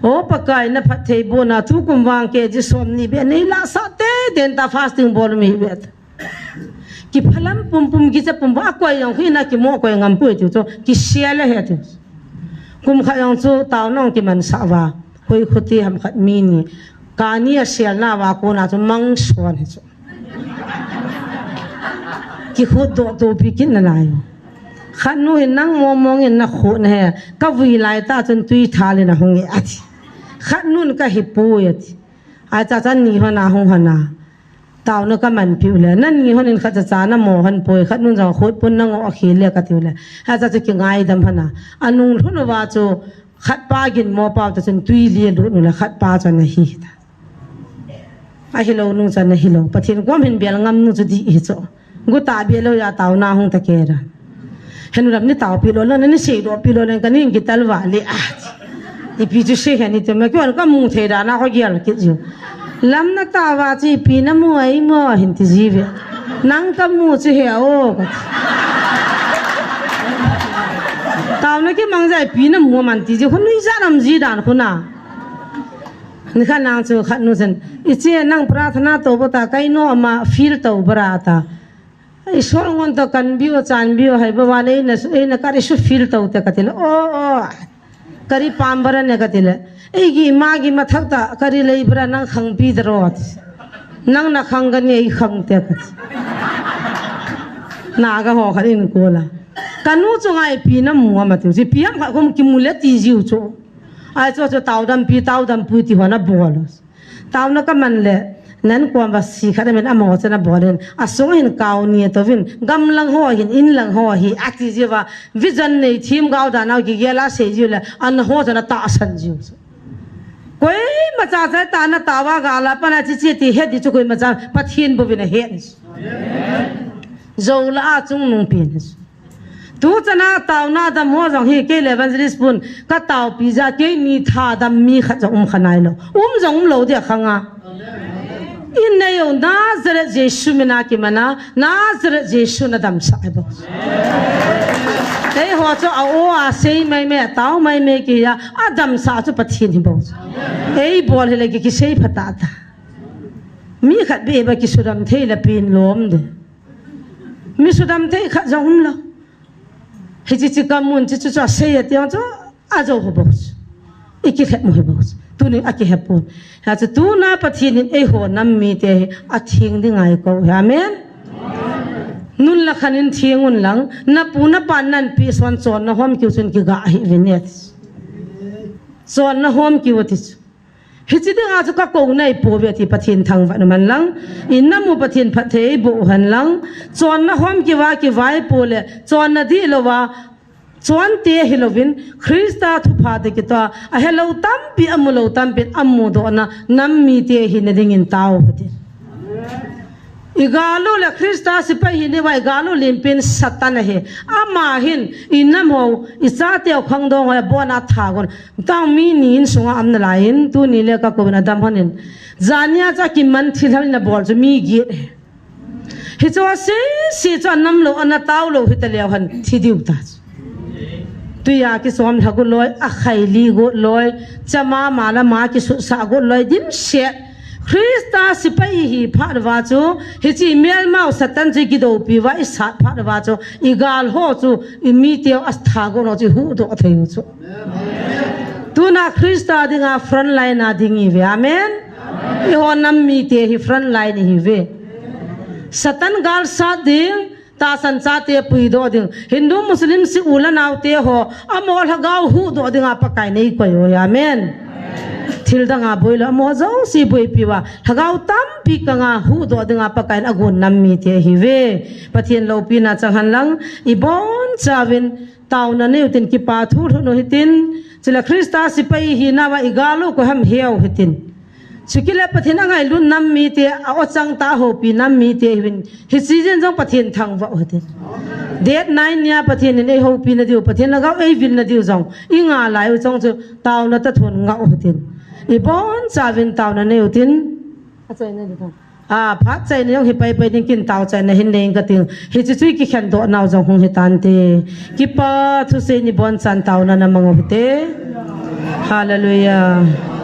O Pakai na phatthei bu na tukum vang ke ji som ni be nei la sa te den ta fasting bol mi be. Kiphalam pum pum kicha pum ba koi jong hi na kimo koi ngam pui tiu chu, kisia le he tiu. Kum khat jong chu tao nong kiman sa va. Hoi khuti ham khat mi ni. Kani a sial na va ko na chu mang suan he chu. Kikhut do to pi kin na lai. Khat nu hin nang mo mong in na khut na he. Ka vui lai ta chun tui tha le na hung e ati. Khat nun ka hi pu e ati. Ai cha chan ni ho na hung ho na. Tao na ka man piu le. Nan ni ho nin khat cha cha na mo han poi. Khat nun jong khut pun na ngo a khi le ka tiu le. Ai cha chu ki ngai dam hana. Anung lhun va chu khat pa gin mo pa ta chun tui le lu nu le khat pa chun na hi ta. A hi lou nung chan na hi lou. Pathen kom hin bel ngam nu chu di hi chu. Gu ta bia lou ya tao na hung ta ke ra. Henu lam ni tao pi lou lou ni sei do pi lou len ka ning ki tal va le a. Ipi chu sei he ni te ma ki on ka mu thei da na ko gial ki ju. Lam na ta va chi pi na mu ai mo hin ti ji ve. Nang ka mu chu he o ka. Tao na ki mang jai pi na mu man ti ji khun ni ja lam ji dan khun na. Ni kha nang chu khat nu chen. I che nang prarthana to bo ta kai no ama feel to bara ta. Isor ngon to kan biu chan biu hai ba wa nei na su, ei na kari su feel to te ka ti le. O, o. Kari pam bara ne ka ti le. Ei gi ma gi ma thak ta kari lei bara nang khang pi da ro. Nang na khang ka ni ei khang te ka ti. Na ga ho kha in ko la. Ka nu chu ngai pi na mu ama ti. Si pi am kha kum ki mu le ti jiu chu. Ai chu chu tao dam pi tao dam pu ti ho na bol. Tao na ka man le, nan kuam va si khat a min a mo chana bolin, a sung hin kau ni to vin, gam lang ho hin, in lang ho hi, a ti ji va, vision nei thim gau da nau ki gel a sei ji le, an ho chana ta san ji. Koi ma cha cha ta na ta va ga la pa na chi chi ti he di chu koi ma cha, Pathen bu vin a he ni. Zo la a chung nung pin. Tu chana tao na dam ho jong hi kei le evangelist pun ka tao pi ja kei ni tha dam mi khat jong um kha nai lo. Um jong um lo dia khang a. In nei o Nazareth Jesu mina ki mana Nazareth Jesu na dam sa ai bo. Ei ho chu a o a sei mai me tao mai me ki ya a dam sa chu Pathen hi bo. Ei bol hi le ki ki sei pha ta ta. Mi khat be ba ki su dam thei la pin lom de. Mi su dam thei khat jong um lo. Hichi chi ka mun chi chu chu a sei a tiang chu a jo ho bo chu. I ki khet mo he bo chu. Tuni a ki he pon. Ha chu tu na Pathen in ei ho nam mi te hi a thing ding ai ko. Amen. Nun la khan in thing un lang. Na pu na pa nan pi son chon na hom kiu chun ki ga hi vin et. Chon na hom kiu ti chu. Hichi dinga chu ka ko nei po ve ti Pathen thangvah na man lang. In na mu Pathen phatthei bo han lang. Chon na hom ki va ki vai po le. Chon na di lo va. Chon te hi lovin. Krista thupha de ki to. A he lo tampi a mu lo tampi a mu do na. Nam mi te hi na ding in tao ho ti. I galu le Krista sipai hi ni vai galu limpin Satan ahi. Ama hin i nam ho i cha teu khang dong ho bona tha gon. Tang mi ni in sunga am na lai in tu ni le ka ko na dam han in. Zania cha ki man thil hal na bol chu mi gi. Hi chu se se chu nam lo ana tau lo hi ta leo han thi diu ta. Tuya ki som lha gu loi, a khai li gu loi, chama ma la ma ki su sa gu loi dim se. Krista sipai hi phat va chu, hi chi mel mau Satan chi ki do pi va i sat phat va chu, i gal ho chu, i mi teu a tha gu no chi hu do thei chu. Tuna Krista dinga front line a ding i ve. Amen. I ho nam mi te hi front line hi ve. Satan gal sat ding, Tasan chate puidoh ding. Hindu Muslim si u le naote ho. Amaho lhagao huhdoh dinga Pakai nei koi u ahi. Amen. thil danga boilou, amo jouse boipiuva, lhagao tampi kanga huhdoh dinga Pakaiyin agon nam mite ahiuve. Pathen loupina chang henlang, ibonchauvin taona neiutin, kipa thu lhun u hitin, chule Christa sepai hinauva igal u koi ham heu hitin. Chukit le Pathen angailut nam mite, a-o changtah a houpi nam mite ahiuvin, hiche jeh in jong Pathen thangvah u hitin. Date nine nia Pathen in eihoupina diu, Pathen lhagao eivil nadiu jong inga lai u jong chu taona tathon ngah u hitin. Ibonchauvin taona neiutin. A, phat chaina jong hi paipai ding, kin tao chaina hin nei inge kati. Hiche chu ikikhendoh nau jong hung hitante. Kipa thusei in ibonchan taona namang u hite. Hallelujah.